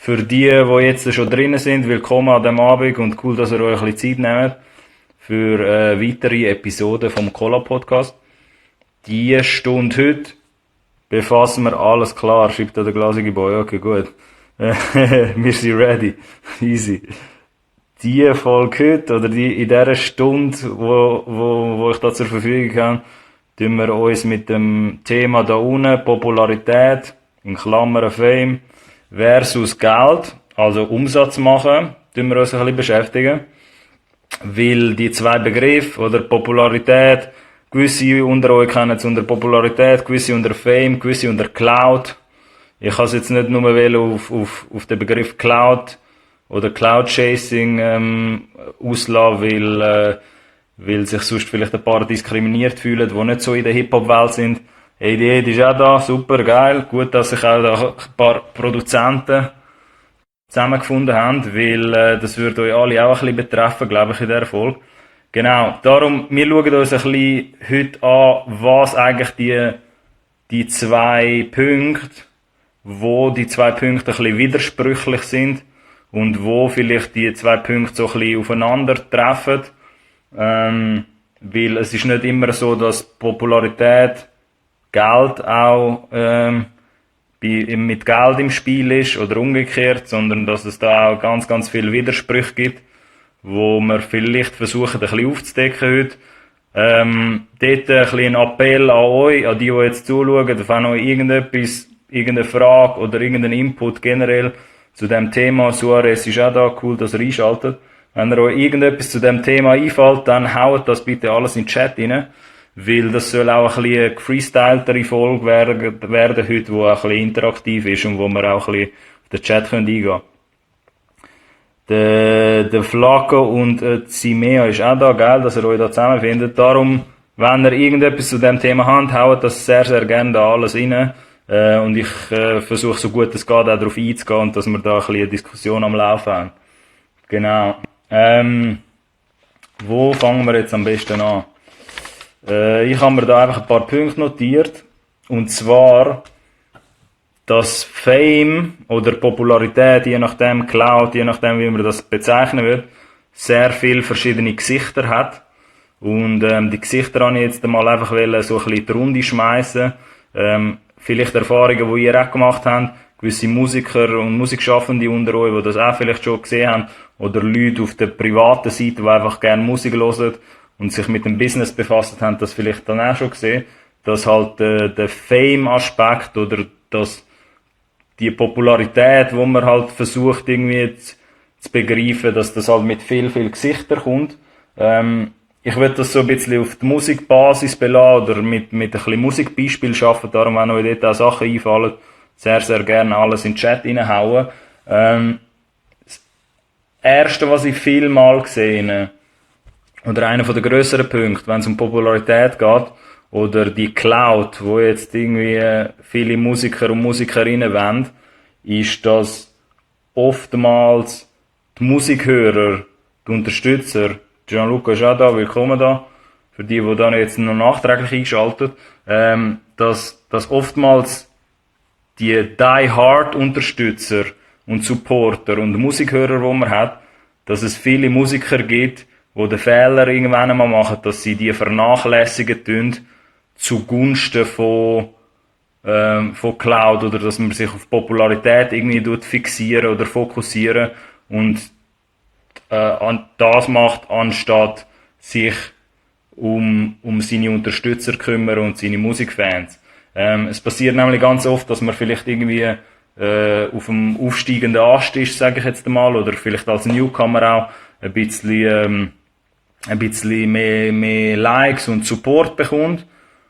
für die jetzt schon drinnen sind, willkommen an dem Abend und cool, dass ihr euch ein bisschen Zeit nehmt für weitere Episoden vom Cola Podcast. Die Stunde heute befassen wir alles klar, schreibt da der glasige Boy, okay, gut. Wir sind ready. Easy. Die Folge heute, oder in dieser Stunde, wo ich da zur Verfügung habe, tun wir uns mit dem Thema da unten, Popularität, in Klammern Fame, versus Geld, also Umsatz machen, tun wir uns ein bisschen beschäftigen. Weil die zwei Begriffe, oder Popularität, gewisse unter euch kennen es unter Popularität, gewisse unter Fame, gewisse unter Cloud. Ich kann es jetzt nicht nur auf den Begriff Cloud oder Cloud Chasing auslassen, weil sich sonst vielleicht ein paar diskriminiert fühlen, die nicht so in der Hip-Hop-Welt sind. Hey, die Idee ist auch da, super, geil. Gut, dass sich auch da ein paar Produzenten zusammengefunden haben, weil das würde euch alle auch ein bisschen betreffen, glaube ich, in dieser Folge. Genau, darum, wir schauen uns ein bisschen heute an, was eigentlich die zwei Punkte, wo die zwei Punkte ein bisschen widersprüchlich sind und wo vielleicht die zwei Punkte so ein bisschen aufeinandertreffen. Weil es ist nicht immer so, dass Popularität Geld auch mit Geld im Spiel ist oder umgekehrt, sondern dass es da auch ganz, ganz viele Widersprüche gibt, wo wir vielleicht versuchen, ein bisschen aufzudecken heute. Dort ein bisschen ein Appell an euch, an die jetzt zuschauen, wenn euch irgendeine Frage oder irgendein Input generell zu dem Thema, Suarez ist auch da, cool, dass ihr einschaltet. Wenn ihr euch irgendetwas zu dem Thema einfällt, dann haut das bitte alles in den Chat rein, weil das soll auch ein bisschen eine gefreestyltere Folge werden heute, die auch ein bisschen interaktiv ist und wo wir auch ein bisschen auf den Chat eingehen können. Der Flaco und Zimea ist auch da, geil, dass ihr euch da zusammenfindet. Darum, wenn ihr irgendetwas zu dem Thema habt, haut das sehr, sehr gerne da alles rein. Und ich versuche so gut es geht auch darauf einzugehen und dass wir da ein bisschen eine Diskussion am Laufen haben. Genau. Wo fangen wir jetzt am besten an? Ich habe mir da einfach ein paar Punkte notiert. Und zwar, dass Fame oder Popularität, je nachdem Cloud, je nachdem wie man das bezeichnen wird, sehr viele verschiedene Gesichter hat. Und die Gesichter habe ich jetzt einmal einfach so ein bisschen in die Runde schmeißen. Vielleicht Erfahrungen, die ihr auch gemacht habt, gewisse Musiker und Musikschaffende unter euch, die das auch vielleicht schon gesehen haben, oder Leute auf der privaten Seite, die einfach gerne Musik hören und sich mit dem Business befasst haben, das vielleicht dann auch schon gesehen, dass halt der Fame-Aspekt oder die Popularität, wo man halt versucht irgendwie zu begreifen, dass das halt mit viel Gesichtern kommt. Ich würde das so ein bisschen auf die Musikbasis belassen oder mit ein bisschen Musikbeispiel schaffen, darum wenn euch dort auch Sachen einfallen, sehr, sehr gerne alles in den Chat reinhauen. Das Erste, was ich viel mal gesehen oder einer der grösseren Punkte, wenn es um Popularität geht, oder die Cloud, wo jetzt irgendwie viele Musiker und Musikerinnen wollen, ist, dass oftmals die Musikhörer, die Unterstützer, Gianluca ist auch da, willkommen da, für die dann jetzt noch nachträglich einschalten, dass oftmals die Die-Hard-Unterstützer und Supporter und Musikhörer, die man hat, dass es viele Musiker gibt, die den Fehler irgendwann einmal machen, dass sie die vernachlässigen tun, zugunsten von Cloud, oder dass man sich auf Popularität irgendwie fixieren oder fokussieren und das macht, anstatt sich um seine Unterstützer kümmern und seine Musikfans. Es passiert nämlich ganz oft, dass man vielleicht irgendwie auf dem aufsteigenden Ast ist, sage ich jetzt mal, oder vielleicht als Newcomer auch ein bisschen mehr Likes und Support bekommt.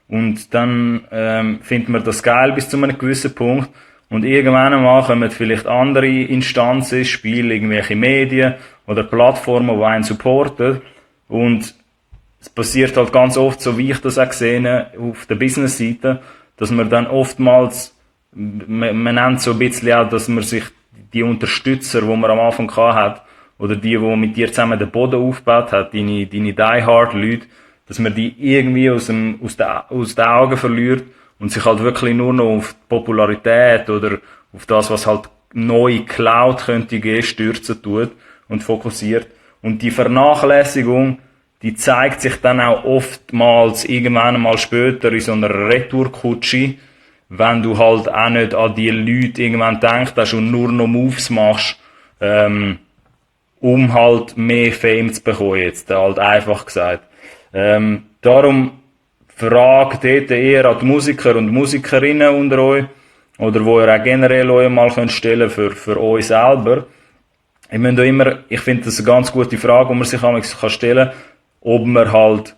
Und dann findet man das geil bis zu einem gewissen Punkt. Und irgendwann einmal kommen vielleicht andere Instanzen ins Spiel, irgendwelche Medien oder Plattformen, die einen supporten. Und es passiert halt ganz oft, so wie ich das auch gesehen auf der Business-Seite, dass man dann oftmals, man nennt so ein bisschen auch, dass man sich die Unterstützer, die man am Anfang hat, oder die mit dir zusammen den Boden aufgebaut hat, deine Die-Hard-Leute, dass man die irgendwie aus den Augen verliert und sich halt wirklich nur noch auf die Popularität oder auf das, was halt neue Cloud könnte gehen, stürzen tut und fokussiert. Und die Vernachlässigung, die zeigt sich dann auch oftmals irgendwann mal später in so einer Retourkutsche, wenn du halt auch nicht an die Leute irgendwann denkst und nur noch Moves machst, um halt mehr Fame zu bekommen, jetzt halt einfach gesagt. Darum Frage dort eher an die Musiker und Musikerinnen unter euch, oder wo ihr auch generell euch mal könnt stellen für euch selber. Ich finde das eine ganz gute Frage, die man sich manchmal stellen kann, ob man halt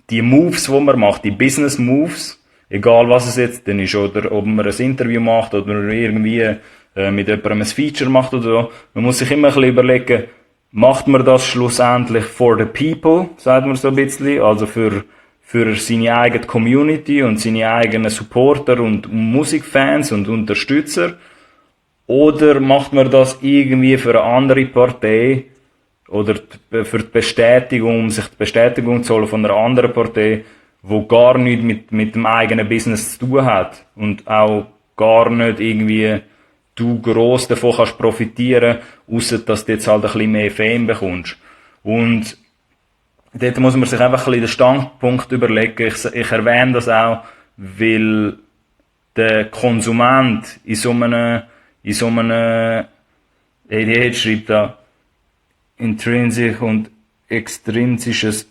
die Moves, die man macht, die Business Moves, egal was es jetzt dann ist, oder ob man ein Interview macht oder irgendwie mit jemandem ein Feature macht oder so, man muss sich immer ein bisschen überlegen, macht man das schlussendlich for the people, sagt man so ein bisschen, also für seine eigene Community und seine eigenen Supporter und Musikfans und Unterstützer, oder macht man das irgendwie für eine andere Partei oder für die Bestätigung, um sich die Bestätigung zu holen von einer anderen Partei, wo gar nichts mit dem eigenen Business zu tun hat und auch gar nicht irgendwie du gross davon kannst profitieren, ausser dass du jetzt halt ein bisschen mehr Fame bekommst. Und dort muss man sich einfach ein bisschen den Standpunkt überlegen. Ich erwähne das auch, weil der Konsument in so einem ADHD schreibt da intrinsisches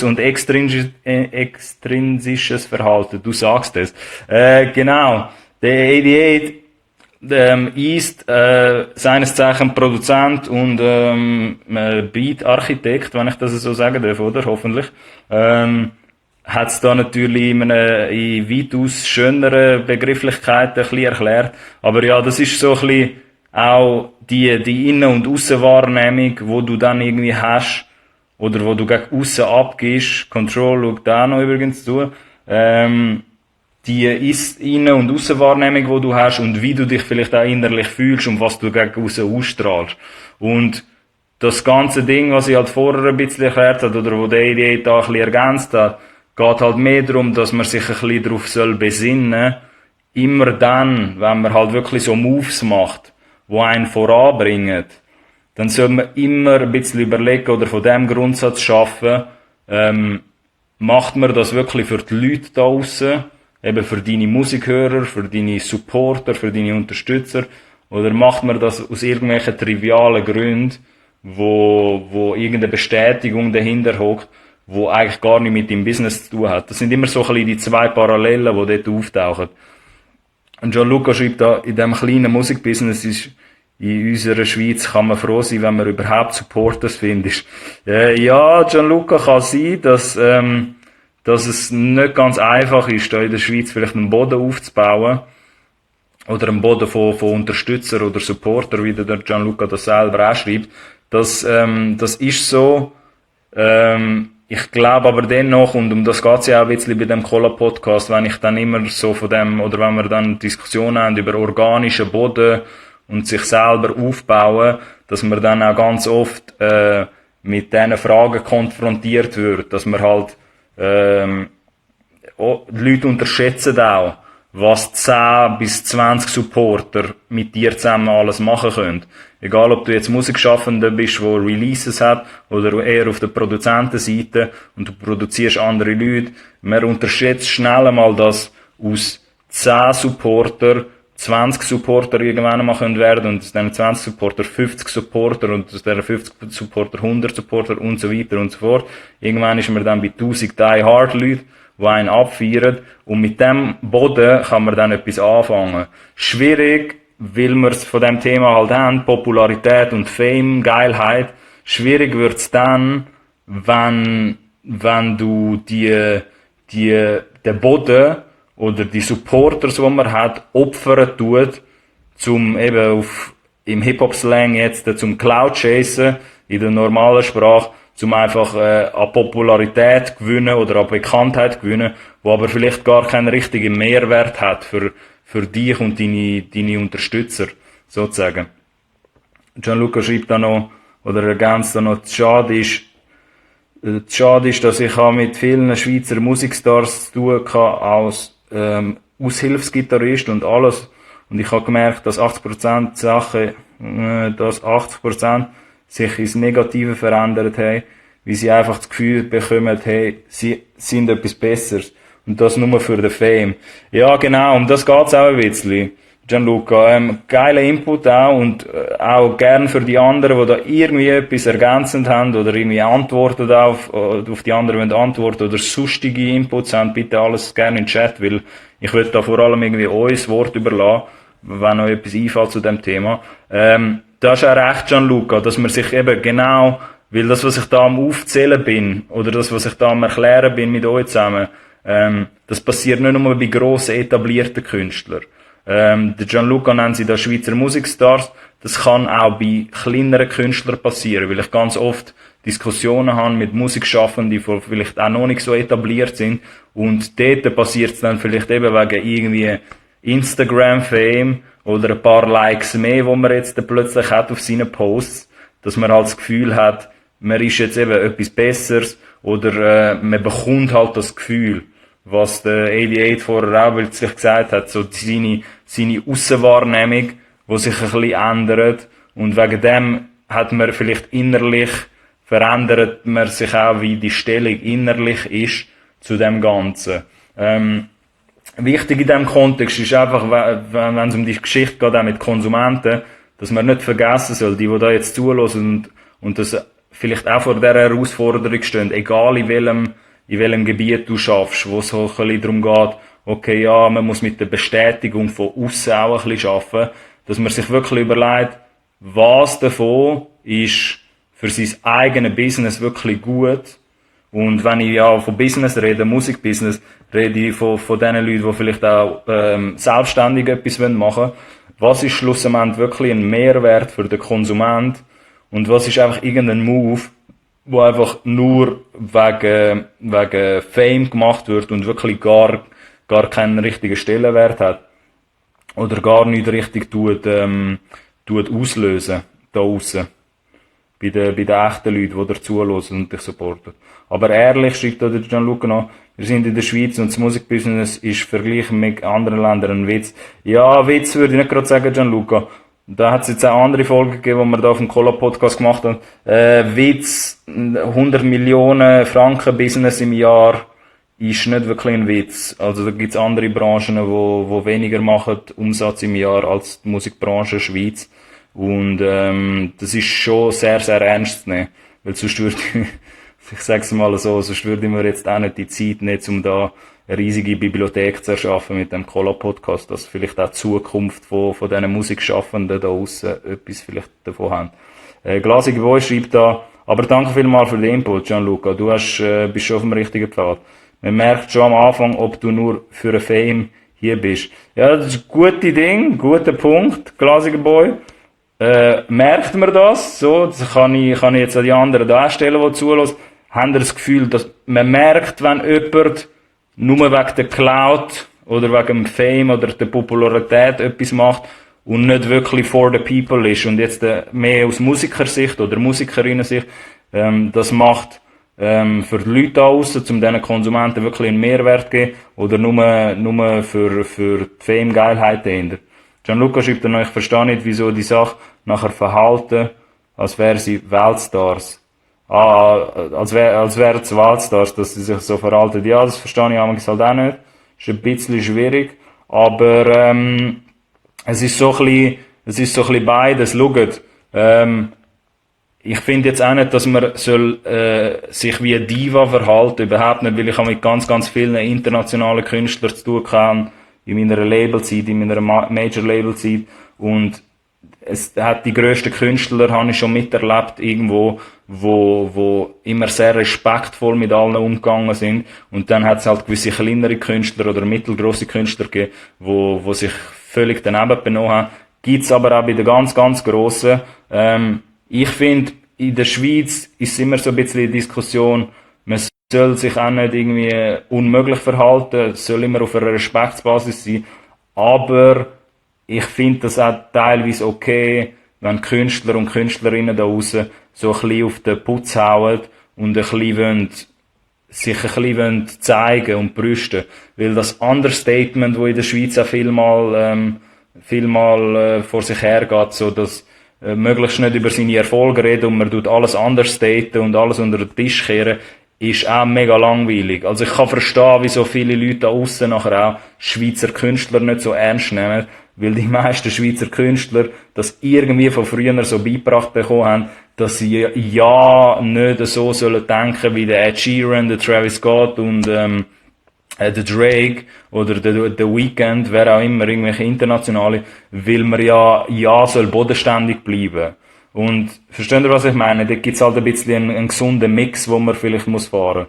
und extrinsisches Verhalten. Du sagst es. Genau. Der ADHD ist seines Zeichen Produzent und Beat-Architekt, wenn ich das so sagen darf, oder? Hoffentlich. Hat es da natürlich in weitaus schöneren Begrifflichkeiten ein bisschen erklärt. Aber ja, das ist so ein bisschen auch die Innen- und Aussenwahrnehmung, wo du dann irgendwie hast, oder wo du gegen aussen abgibst. Control schaut da noch übrigens zu. Die Innen- und Aussenwahrnehmung, die du hast und wie du dich vielleicht auch innerlich fühlst und was du gegen aussen ausstrahlst. Und das ganze Ding, was ich halt vorher ein bisschen erklärt habe, oder wo der Idee da ein bisschen ergänzt hat, geht halt mehr darum, dass man sich ein bisschen darauf besinnen soll, immer dann, wenn man halt wirklich so Moves macht, die einen voranbringen, dann soll man immer ein bisschen überlegen oder von dem Grundsatz schaffen, macht man das wirklich für die Leute da draussen, eben für deine Musikhörer, für deine Supporter, für deine Unterstützer, oder macht man das aus irgendwelchen trivialen Gründen, wo irgendeine Bestätigung dahinter hockt, wo eigentlich gar nicht mit dem Business zu tun hat. Das sind immer so ein bisschen die zwei Parallelen, die dort auftauchen. Und Gianluca schreibt da, in diesem kleinen Musikbusiness ist, in unserer Schweiz kann man froh sein, wenn man überhaupt Supporters findet. Ja, Gianluca, kann sein, dass es nicht ganz einfach ist, da in der Schweiz vielleicht einen Boden aufzubauen. Oder einen Boden von Unterstützer oder Supporter, wie der Gianluca das selber auch schreibt. Das ist so. Ich glaube aber dennoch, und um das geht's ja auch ein bisschen bei dem Cola-Podcast, wenn ich dann immer so von dem, oder wenn wir dann Diskussionen haben über organischen Boden und sich selber aufbauen, dass man dann auch ganz oft mit diesen Fragen konfrontiert wird, dass man halt die Leute unterschätzen auch, was 10 bis 20 Supporter mit dir zusammen alles machen können. Egal, ob du jetzt Musikschaffender bist, der Releases hat, oder eher auf der Produzentenseite und du produzierst andere Leute. Man unterschätzt schnell einmal, dass aus 10 Supporter 20 Supporter irgendwann mal werden können und aus diesen 20 Supporter 50 Supporter und aus diesen 50 Supporter 100 Supporter und so weiter und so fort. Irgendwann ist man dann bei 1000 Die-Hard-Leuten, die einen abfeiern, und mit dem Boden kann man dann etwas anfangen. Schwierig, weil wir es von dem Thema halt haben, Popularität und Fame, Geilheit. Schwierig wird's dann, wenn du den Boden oder die Supporters, die man hat, opfern tut, zum eben im Hip-Hop-Slang jetzt, zum Cloud-Chasen, in der normalen Sprache, zum einfach an Popularität gewinnen oder an Bekanntheit gewinnen, wo aber vielleicht gar keinen richtigen Mehrwert hat für dich und deine Unterstützer, sozusagen. Gianluca schreibt da noch, oder ergänzt da noch, schade ist, dass ich mit vielen Schweizer Musikstars zu tun hatte, als Aushilfsgitarrist und alles. Und ich habe gemerkt, dass 80% Sachen, dass 80% sich ins Negative verändert haben, weil sie einfach das Gefühl bekommen, hey, sie sind etwas Besseres. Und das nur für den Fame. Ja, genau, um das geht's auch ein bisschen. Gianluca, geiler Input auch und auch gern für die anderen, die da irgendwie etwas ergänzend haben oder irgendwie antworten auf die anderen wollen antworten oder sonstige Inputs haben, bitte alles gerne in den Chat, weil ich will da vor allem irgendwie euch das Wort überlassen, wenn euch etwas einfällt zu dem Thema. Da ist auch recht, Gianluca, dass man sich eben genau, weil das, was ich da am Aufzählen bin, oder das, was ich da am Erklären bin mit euch zusammen, das passiert nicht nur bei grossen, etablierten Künstlern. Der Gianluca nennt sie da Schweizer Musikstars. Das kann auch bei kleineren Künstlern passieren, weil ich ganz oft Diskussionen habe mit Musikschaffenden, die vielleicht auch noch nicht so etabliert sind. Und dort passiert es dann vielleicht eben wegen irgendwie Instagram-Fame oder ein paar Likes mehr, wo man jetzt plötzlich hat auf seinen Posts, dass man halt das Gefühl hat, man ist jetzt eben etwas Besseres oder man bekommt halt das Gefühl, was der 88 vorher auch sich gesagt hat, so seine Aussenwahrnehmung, die sich ein bisschen ändert und wegen dem hat man vielleicht innerlich, verändert man sich auch, wie die Stellung innerlich ist zu dem Ganzen. Wichtig in diesem Kontext ist einfach, wenn es um die Geschichte geht, auch mit Konsumenten, dass man nicht vergessen soll, die da jetzt zuhören und das vielleicht auch vor dieser Herausforderung stehen, egal in welchem Gebiet du schaffst, wo es so ein bisschen darum geht, okay, ja, man muss mit der Bestätigung von außen auch ein bisschen arbeiten, dass man sich wirklich überlegt, was davon ist für sein eigenes Business wirklich gut. Und wenn ich ja von Business rede, Musikbusiness, rede ich von den Leuten, die vielleicht auch selbstständig etwas machen wollen. Was ist schlussendlich wirklich ein Mehrwert für den Konsument? Und was ist einfach irgendein Move, wo einfach nur wegen Fame gemacht wird und wirklich gar keinen richtigen Stellenwert hat. Oder gar nicht richtig tut auslösen, da aussen. Bei den echten Leuten, die dir zuhören und dich supporten. Aber ehrlich, schreibt da der Gianluca noch, wir sind in der Schweiz und das Musikbusiness ist verglichen mit anderen Ländern ein Witz. Ja, Witz würde ich nicht gerade sagen, Gianluca. Da hat es jetzt auch andere Folgen gegeben, die wir da auf dem Cola-Podcast gemacht haben. Witz, 100 Millionen Franken Business im Jahr ist nicht wirklich ein Witz. Also da gibt's andere Branchen, wo weniger machen Umsatz im Jahr als die Musikbranche Schweiz. Und das ist schon sehr, sehr ernst zu nehmen. Weil sonst würde ich sag's mal so, sonst würde ich mir jetzt auch nicht die Zeit nehmen, um da eine riesige Bibliothek zu erschaffen mit dem Cola-Podcast, dass vielleicht auch die Zukunft von diesen Musikschaffenden da aussen etwas vielleicht davon haben. Glasige Boy schreibt da, aber danke vielmals für den Input, Gianluca. Du bist schon auf dem richtigen Pfad. Man merkt schon am Anfang, ob du nur für eine Fame hier bist. Ja, das ist ein gutes Ding, guter Punkt, Glasige Boy. Merkt man das? So, das kann ich jetzt an die anderen darstellen, die zuhören. Haben ihr das Gefühl, dass man merkt, wenn jemand nur wegen der Cloud oder wegen dem Fame oder der Popularität etwas macht und nicht wirklich for the people ist und jetzt mehr aus Musikersicht oder Musikerinnensicht das macht für die Leute da draussen, um diesen Konsumenten wirklich einen Mehrwert zu geben oder nur für die Fame-Geilheit dahinter. Gianluca schreibt dann noch, ich verstehe nicht, wieso die Sache nachher verhalten, als wären sie Weltstars. Als wären es Weltstars, dass sie sich so verhalten. Ja, das verstehe ich manchmal halt auch nicht. Ist ein bisschen schwierig. Aber, es ist so ein bisschen beides. Schaut, ich finde jetzt auch nicht, dass man sich wie eine Diva verhalten, überhaupt nicht, weil ich auch mit ganz, ganz vielen internationalen Künstlern zu tun kann, in meiner Labelzeit, in meiner Major-Labelzeit, und es hat die grössten Künstler, habe ich schon miterlebt, irgendwo, wo immer sehr respektvoll mit allen umgegangen sind, und dann hat es halt gewisse kleinere Künstler oder mittelgroße Künstler gegeben, wo sich völlig daneben benommen haben. Gibt's aber auch bei den ganz, ganz Grossen. Ich finde, in der Schweiz ist es immer so ein bisschen die Diskussion, man soll sich auch nicht irgendwie unmöglich verhalten, es soll immer auf einer Respektsbasis sein, aber ich finde das auch teilweise okay, wenn Künstler und Künstlerinnen da draussen so ein bisschen auf den Putz hauen und sich ein bisschen zeigen und brüsten. Weil das Understatement, das in der Schweiz auch vielmal vielmal vor sich hergeht, so dass möglichst nicht über seine Erfolge reden und man tut alles anders daten und alles unter den Tisch kehren, ist auch mega langweilig. Also ich kann verstehen, wieso viele Leute da aussen nachher auch Schweizer Künstler nicht so ernst nehmen, weil die meisten Schweizer Künstler das irgendwie von früher so beigebracht bekommen haben, dass sie ja nicht so sollen denken wie der Ed Sheeran, der Travis Scott und der Drake oder der Weeknd, wer auch immer, irgendwelche internationale, weil man ja soll bodenständig bleiben. Und versteht ihr, was ich meine? Da gibt's halt ein bisschen einen gesunden Mix, wo man vielleicht muss fahren.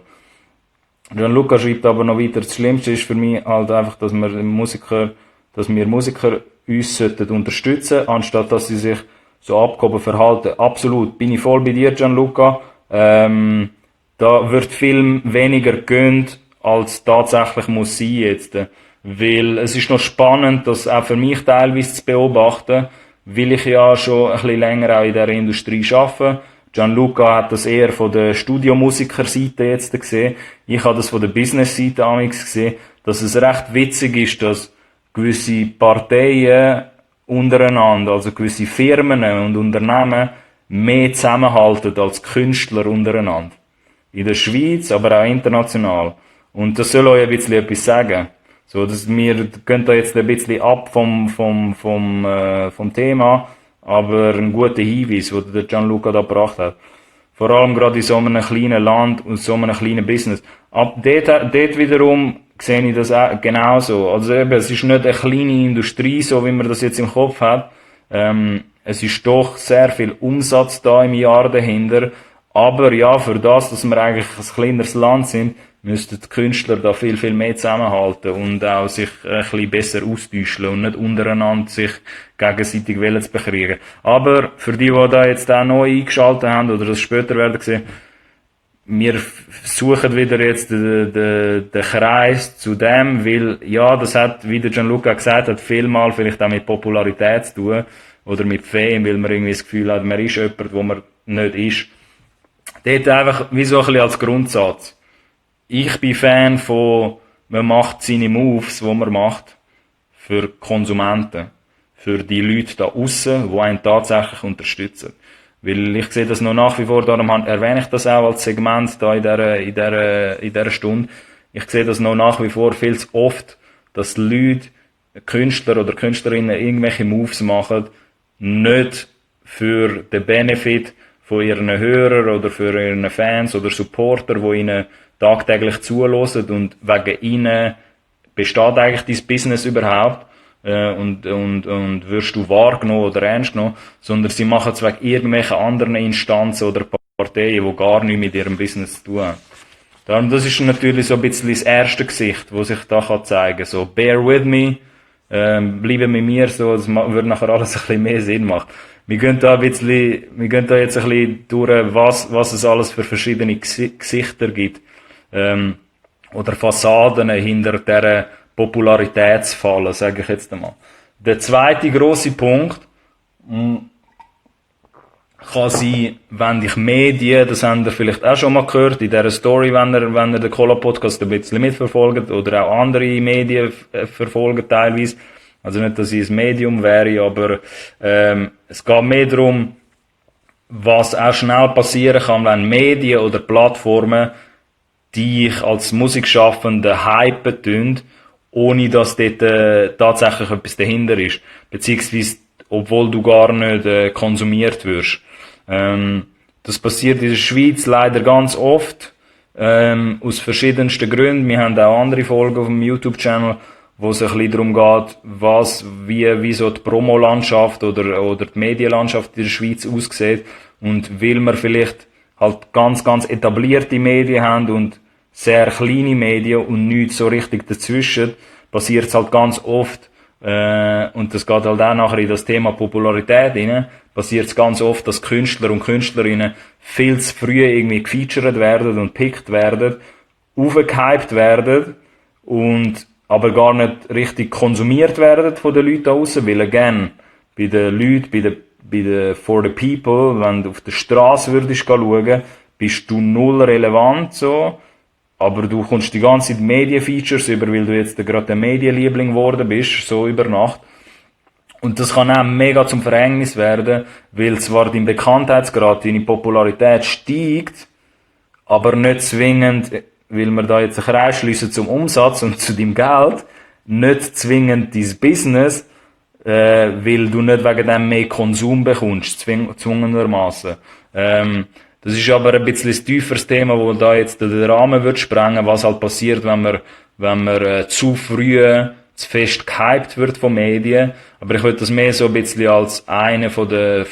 Gianluca schreibt aber noch weiter, das Schlimmste ist für mich halt einfach, dass wir Musiker uns sollten unterstützen, anstatt dass sie sich so abgehoben verhalten. Absolut, bin ich voll bei dir, Gianluca. Da wird viel weniger gönnt, als tatsächlich muss sein jetzt. Weil es ist noch spannend, das auch für mich teilweise zu beobachten, weil ich ja schon ein bisschen länger auch in dieser Industrie arbeite. Gianluca hat das eher von der Studiomusiker-Seite jetzt gesehen. Ich habe das von der Business-Seite amigs gesehen, dass es recht witzig ist, dass gewisse Parteien untereinander, also gewisse Firmen und Unternehmen, mehr zusammenhalten als Künstler untereinander. In der Schweiz, aber auch international. Und das soll euch ein bisschen etwas sagen. So, dass wir gehen da jetzt ein bisschen ab vom Thema, aber ein guter Hinweis, den der Gianluca da gebracht hat. Vor allem gerade in so einem kleinen Land und so einem kleinen Business. Ab dort wiederum sehe ich das auch genauso. Also eben, es ist nicht eine kleine Industrie, so wie man das jetzt im Kopf hat. Es ist doch sehr viel Umsatz da im Jahr dahinter. Aber ja, für das, dass wir eigentlich ein kleineres Land sind, müssten die Künstler da viel, viel mehr zusammenhalten und auch sich ein bisschen besser austauschen und nicht untereinander sich gegenseitig zu bekriegen. Aber für die da jetzt auch neu eingeschaltet haben oder das später werden sehen, wir suchen wieder jetzt den Kreis zu dem, weil, ja, das hat, wie der Gianluca gesagt hat, vielmal vielleicht auch mit Popularität zu tun oder mit Fame, weil man irgendwie das Gefühl hat, man ist jemand, wo man nicht ist. Dort einfach wie so ein bisschen als Grundsatz. Ich bin Fan von, man macht seine Moves, die man macht, für Konsumenten. Für die Leute da aussen, die einen tatsächlich unterstützen. Weil ich sehe das noch nach wie vor, darum erwähne ich das auch als Segment da in dieser Stunde. Ich sehe das noch nach wie vor viel zu oft, dass Leute, Künstler oder Künstlerinnen irgendwelche Moves machen, nicht für den Benefit von ihren Hörern oder für ihren Fans oder Supporter, die ihnen tagtäglich zuhören und wegen ihnen besteht eigentlich dein Business überhaupt und wirst du wahrgenommen oder ernst genommen, sondern sie machen es wegen irgendwelchen anderen Instanzen oder Parteien, die gar nichts mit ihrem Business zu tun haben. Darum, das ist natürlich so ein bisschen das erste Gesicht, das sich da zeigen kann. So, bear with me, bleiben mit mir, so, das würde nachher alles ein bisschen mehr Sinn machen. Wir gehen da jetzt ein bisschen durch, was es alles für verschiedene Gesichter gibt. Oder Fassaden hinter dieser Popularitätsfalle, sage ich jetzt einmal. Der zweite grosse Punkt kann sein, wenn dich Medien, das habt ihr vielleicht auch schon mal gehört, in dieser Story, wenn ihr den Cola-Podcast ein bisschen mitverfolgt, oder auch andere Medien verfolgt teilweise. Also nicht, dass ich ein Medium wäre, aber es geht mehr darum, was auch schnell passieren kann, wenn Medien oder Plattformen dich als Musikschaffender hypen tun, ohne dass dort tatsächlich etwas dahinter ist. Beziehungsweise, obwohl du gar nicht konsumiert wirst. Das passiert in der Schweiz leider ganz oft, aus verschiedensten Gründen. Wir haben auch andere Folgen auf dem YouTube-Channel, wo es ein bisschen darum geht, wie so die Promolandschaft oder die Medienlandschaft in der Schweiz aussieht. Und weil wir vielleicht halt ganz, ganz etablierte Medien haben und sehr kleine Medien und nichts so richtig dazwischen, passiert es halt ganz oft, und das geht halt auch nachher in das Thema Popularität rein, passiert es ganz oft, dass Künstler und Künstlerinnen viel zu früh irgendwie gefeatured werden und pickt werden, aufgehypt werden und aber gar nicht richtig konsumiert werden von den Leuten da draussen, weil again, bei den Leuten, for the people, wenn du auf der Straße würdest schauen, bist du null relevant, so, aber du kommst die ganze Zeit Medienfeatures über, weil du jetzt gerade der Medienliebling geworden bist, so über Nacht. Und das kann auch mega zum Verhängnis werden, weil zwar dein Bekanntheitsgrad, deine Popularität steigt, aber nicht zwingend, weil wir da jetzt einen Kreis schliessen zum Umsatz und zu deinem Geld, nicht zwingend dein Business, weil du nicht wegen dem mehr Konsum bekommst, zwungenermassen. Das ist aber ein bisschen ein tieferes Thema, wo da jetzt den Rahmen wird sprengen, was halt passiert, wenn man zu früh zu fest gehypt wird von Medien. Aber ich würde das mehr so ein bisschen als einen von den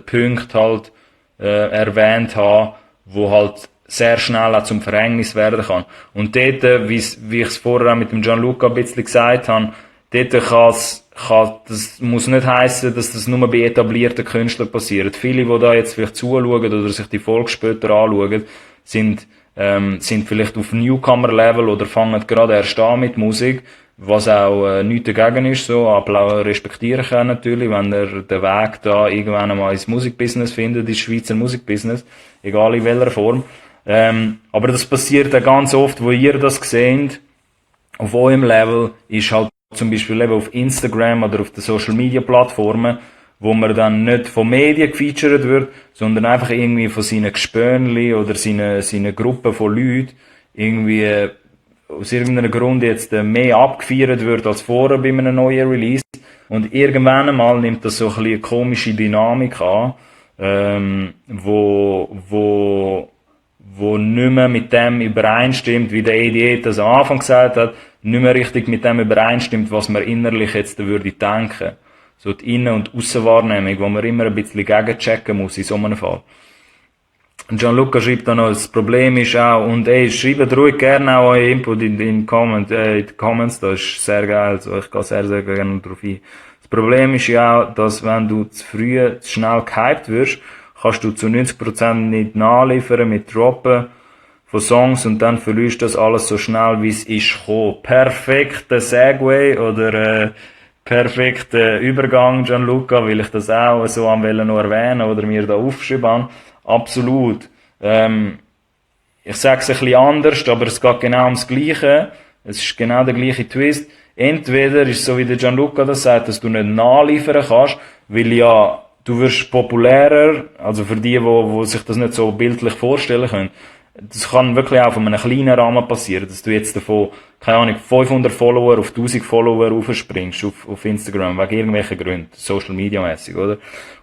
Punkten halt erwähnt haben, wo halt sehr schnell auch zum Verhängnis werden kann. Und dort, wie ich es vorher auch mit dem Gianluca ein bisschen gesagt habe, dort das muss nicht heissen, dass das nur bei etablierten Künstlern passiert. Viele, die da jetzt vielleicht zuschauen oder sich die Folge später anschauen, sind vielleicht auf Newcomer-Level oder fangen gerade erst an mit Musik, was auch nichts dagegen ist, so, aber respektiere ich auch natürlich, wenn er den Weg da irgendwann einmal ins Musikbusiness findet, ins Schweizer Musikbusiness, egal in welcher Form. Aber das passiert auch ganz oft, wo ihr das seht, auf eurem Level, ist halt zum Beispiel eben auf Instagram oder auf den Social Media Plattformen, wo man dann nicht von Medien gefeatured wird, sondern einfach irgendwie von seinen Gespönli oder seinen Gruppen von Leuten irgendwie aus irgendeinem Grund jetzt mehr abgefeiert wird als vorher bei einem neuen Release. Und irgendwann einmal nimmt das so ein bisschen eine komische Dynamik an, wo nicht mehr mit dem übereinstimmt, wie der AD das am Anfang gesagt hat, nicht mehr richtig mit dem übereinstimmt, was man innerlich jetzt würde denken. So die Innen- und Aussenwahrnehmung, wo man immer ein bisschen gegenchecken muss in so einem Fall. Und Gianluca schreibt dann noch, das Problem ist auch, und schreibt ruhig gerne auch euren Input in den Comments, das ist sehr geil, also ich gehe sehr, sehr gerne darauf ein. Das Problem ist ja auch, dass wenn du zu früh, zu schnell gehypt wirst, kannst du zu 90% nicht nachliefern mit Droppen von Songs und dann verlierst du das alles so schnell, wie es ist gekommen. Perfekter Segway oder perfekter Übergang, Gianluca, weil ich das auch so noch erwähnen oder mir da aufgeschrieben habe. Absolut. Ich sage es ein bisschen anders, aber es geht genau ums Gleiche. Es ist genau der gleiche Twist. Entweder ist es so, wie der Gianluca das sagt, dass du nicht nachliefern kannst, weil ja, du wirst populärer, also für die, die sich das nicht so bildlich vorstellen können. Das kann wirklich auch von einem kleinen Rahmen passieren, dass du jetzt davon, keine Ahnung, 500 Follower auf 1000 Follower aufspringst auf Instagram, wegen irgendwelchen Gründen, Social Media mäßig, oder?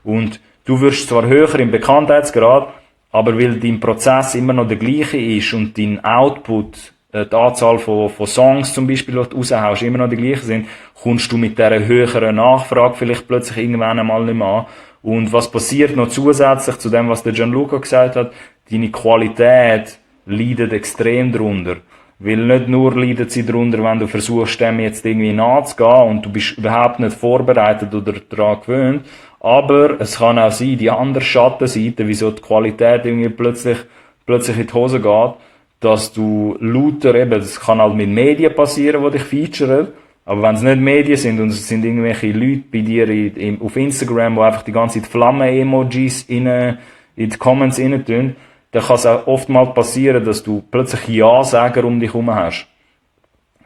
Und du wirst zwar höher im Bekanntheitsgrad, aber weil dein Prozess immer noch der gleiche ist und dein Output, die Anzahl von Songs zum Beispiel, die du raushaust, immer noch die gleichen sind, kommst du mit dieser höheren Nachfrage vielleicht plötzlich irgendwann einmal nicht mehr an. Und was passiert noch zusätzlich zu dem, was der Gianluca gesagt hat, deine Qualität leidet extrem drunter. Weil nicht nur leidet sie drunter, wenn du versuchst, dem jetzt irgendwie nachzugehen und du bist überhaupt nicht vorbereitet oder daran gewöhnt. Aber es kann auch sein, die andere Schattenseite, wieso die Qualität irgendwie plötzlich in die Hose geht, dass du lauter eben, das kann halt mit Medien passieren, die dich featuren, aber wenn es nicht Medien sind und es sind irgendwelche Leute bei dir auf Instagram, die einfach die ganze Zeit Flammen-Emojis in die Comments rein tun, dann kann es auch oftmals passieren, dass du plötzlich Ja-Sager um dich herum hast.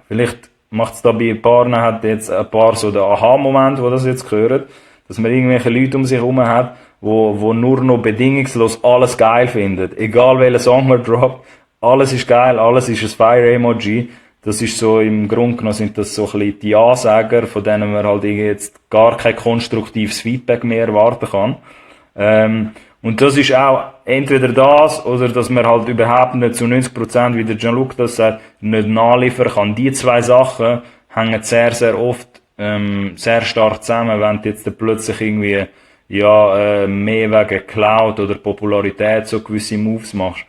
Vielleicht macht es da bei ein paar, hat jetzt ein paar so den Aha-Moment, wo das jetzt gehört, dass man irgendwelche Leute um sich herum hat, wo nur noch bedingungslos alles geil finden. Egal welchen Song man droppt, alles ist geil, alles ist ein Fire-Emoji. Das ist so, im Grunde genommen sind das so ein bisschen die Ja-Sager, von denen man halt jetzt gar kein konstruktives Feedback mehr erwarten kann. Und das ist auch entweder das, oder dass man halt überhaupt nicht zu 90%, wie der Gianluca das sagt, nicht nachliefern kann. Die zwei Sachen hängen sehr, sehr oft sehr stark zusammen, wenn du jetzt plötzlich irgendwie mehr wegen Cloud oder Popularität so gewisse Moves machst.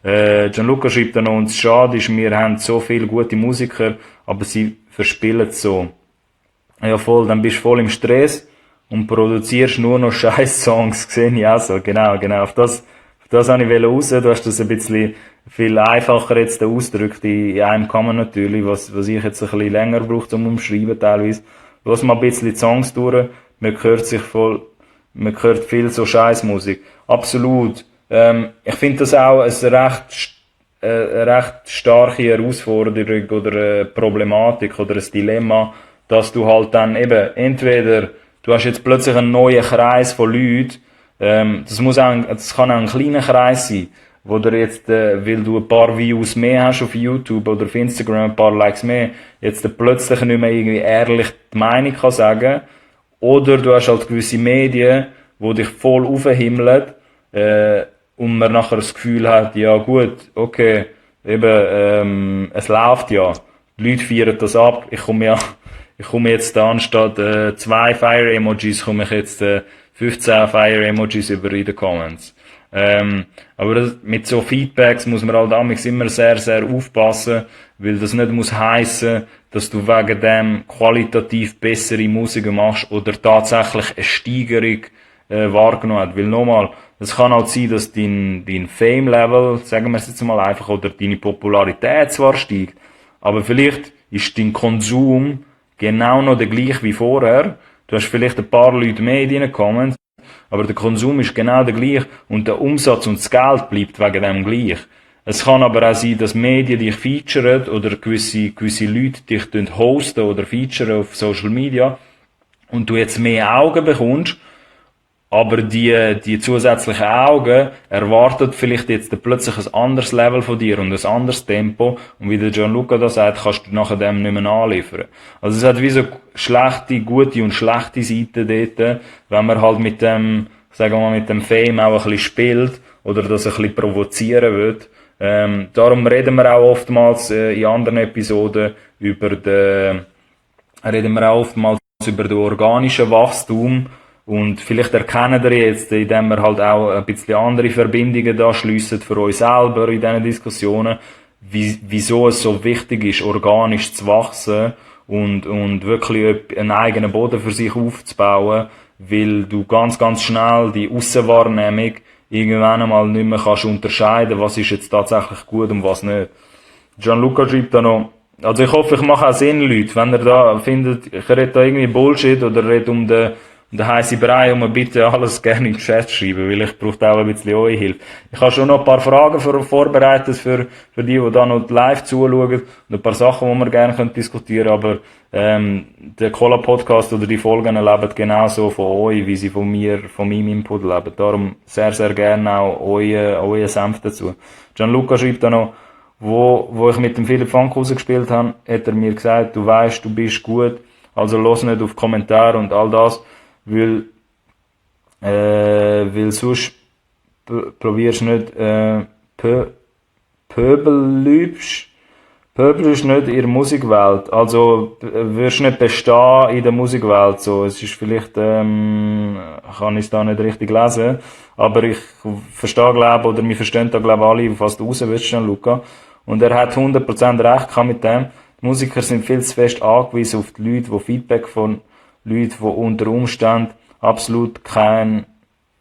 Gianluca schreibt dann noch, uns schade ist, wir haben so viele gute Musiker, aber sie verspielen es so. Ja voll, dann bist du voll im Stress und produzierst nur noch Scheiß-Songs, sehe ich auch so, genau, auf das habe ich raus, du hast das ein bisschen viel einfacher jetzt ausgedrückt, in einem kann man natürlich, was ich jetzt ein bisschen länger brauche zum Umschreiben teilweise. Lass mal ein bisschen die Songs durch, man hört viel so Scheißmusik. Absolut. Ich finde das auch eine recht starke Herausforderung oder eine Problematik oder ein Dilemma, dass du halt dann eben, entweder, du hast jetzt plötzlich einen neuen Kreis von Leuten, das kann auch ein kleiner Kreis sein, wo du jetzt, weil du ein paar Views mehr hast auf YouTube oder auf Instagram, ein paar Likes mehr, jetzt plötzlich nicht mehr irgendwie ehrlich die Meinung kann sagen. Oder du hast halt gewisse Medien, die dich voll aufhimmeln, und man nachher das Gefühl hat, ja gut, okay, eben, es läuft ja. Die Leute feiern das ab. Ich komme jetzt da anstatt 2 Fire-Emojis, komme ich jetzt 15 Fire-Emojis über in den Comments. Aber mit so Feedbacks muss man halt damals immer sehr, sehr aufpassen, weil das nicht muss heissen, dass du wegen dem qualitativ bessere Musik machst oder tatsächlich eine Steigerung wahrgenommen hat. Weil nochmal, es kann halt sein, dass dein Fame-Level, sagen wir es jetzt mal einfach, oder deine Popularität zwar steigt, aber vielleicht ist dein Konsum genau noch der gleiche wie vorher. Du hast vielleicht ein paar Leute mehr in deinen Comments, aber der Konsum ist genau der gleiche und der Umsatz und das Geld bleibt wegen dem gleich. Es kann aber auch sein, dass Medien dich featuren oder gewisse Leute dich hosten oder featuren auf Social Media und du jetzt mehr Augen bekommst, aber die zusätzlichen Augen erwarten vielleicht jetzt plötzlich ein anderes Level von dir und ein anderes Tempo. Und wie der Gianluca da sagt, kannst du nachher dem nicht mehr anliefern. Also es hat wie so schlechte, gute und schlechte Seiten dort, wenn man halt mit dem, sagen wir mal, mit dem Fame auch ein bisschen spielt oder das ein bisschen provozieren wird. Darum reden wir auch oftmals in anderen Episoden über den organischen Wachstum. Und vielleicht erkennen wir jetzt, indem wir halt auch ein bisschen andere Verbindungen da schliessen für uns selber in diesen Diskussionen, wieso es so wichtig ist, organisch zu wachsen und wirklich einen eigenen Boden für sich aufzubauen, weil du ganz, ganz schnell die Aussenwahrnehmung irgendwann einmal nicht mehr kannst unterscheiden, was ist jetzt tatsächlich gut und was nicht. Gianluca schreibt da noch, also ich hoffe, ich mache auch Sinn, Leute, wenn ihr da findet, ich rede da irgendwie Bullshit oder rede um den heisse Brei, bitte alles gerne in den Chat schreiben, weil ich brauche auch ein bisschen eure Hilfe. Ich habe schon noch ein paar Fragen vorbereitet für die da noch live zuschauen und ein paar Sachen, die wir gerne diskutieren können, aber der Cola-Podcast oder die Folgen leben genauso von euch, wie sie von meinem Input leben. Darum sehr, sehr gerne auch euer Senf dazu. Gianluca schreibt da noch, wo ich mit dem Philipp Fankhauser gespielt habe, hat er mir gesagt, du weißt, du bist gut, also los nicht auf Kommentare und all das, weil sonst probierst nicht pöbelst nicht in der Musikwelt, also wirst nicht bestehen in der Musikwelt, so, es ist vielleicht, kann ich es da nicht richtig lesen, aber ich verstehe, glaube, oder wir verstehen da, glaube alle, auf was du raus willst, Gianluca, und er hat 100% recht gehabt mit dem. Die Musiker sind viel zu fest angewiesen auf die Leute, die Feedback von Leute, die unter Umständen absolut keinen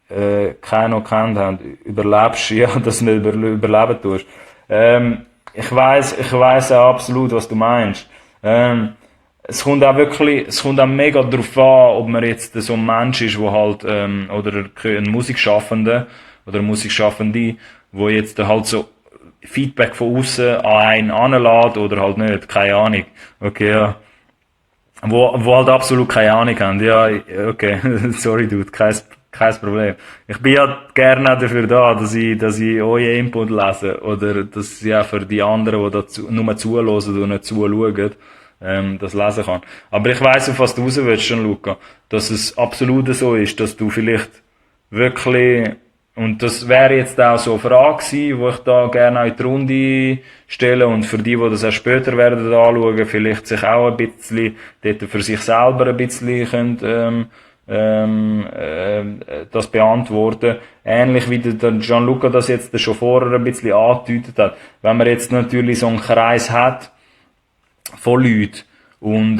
noch kennt haben. Überlebst du, ja, dass du nicht überleben tust. Ich weiss auch absolut, was du meinst. Es kommt auch mega drauf an, ob man jetzt so ein Mensch ist, wo halt, oder ein Musikschaffender, oder eine Musikschaffende, wo jetzt halt so Feedback von außen an einen anlässt, oder halt nicht, keine Ahnung. Okay, ja. Wo halt absolut keine Ahnung haben. Ja, okay, sorry dude, kein Problem. Ich bin ja gerne auch dafür da, dass ich euren Input lese, oder dass ich auch für die anderen, die nur zuhören und nicht zuschauen, das lesen kann. Aber ich weiss, auf was du raus willst, Gianluca, dass es absolut so ist, dass du vielleicht wirklich, und das wäre jetzt auch so eine Frage gewesen, die ich da gerne auch in die Runde stelle und für die das auch später werden anschauen, vielleicht sich auch ein bisschen dort für sich selber ein bisschen können, das beantworten. Ähnlich wie der Gianluca das jetzt schon vorher ein bisschen angedeutet hat. Wenn man jetzt natürlich so einen Kreis hat von Leuten und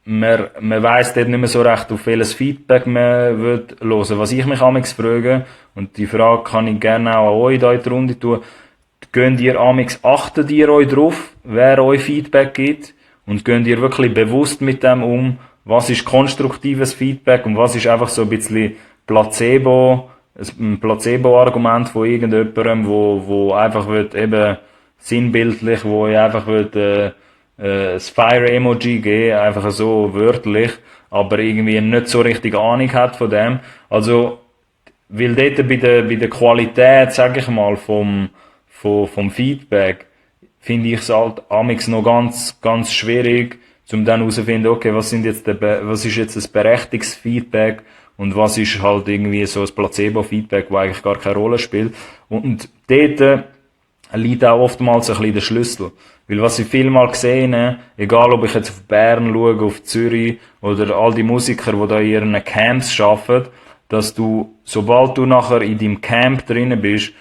man weiss dort nicht mehr so recht, auf welches Feedback man hören will. Was ich mich amigs frage, und die Frage kann ich gerne auch an euch da in die Runde tun, achtet ihr euch drauf, wer euch Feedback gibt, und geht ihr wirklich bewusst mit dem um, was ist konstruktives Feedback und was ist einfach so ein bisschen ein Placebo-Argument von irgendjemandem, wo einfach wird eben sinnbildlich, wo ich einfach wird, das Fire-Emoji geben, einfach so wörtlich, aber irgendwie nicht so richtig Ahnung hat von dem. Also, weil dort bei der Qualität, sag ich mal, vom Feedback, finde ich es halt amix noch ganz schwierig, um dann herauszufinden, okay, was ist jetzt ein berechtigtes Feedback und was ist halt irgendwie so ein Placebo-Feedback, wo eigentlich gar keine Rolle spielt. Und dort liegt auch oftmals ein bisschen der Schlüssel. Weil was ich vielmal gesehen habe, egal ob ich jetzt auf Bern schaue, auf Zürich oder all die Musiker, die da in ihren Camps arbeiten, dass du, sobald du nachher in deinem Camp drinnen bist,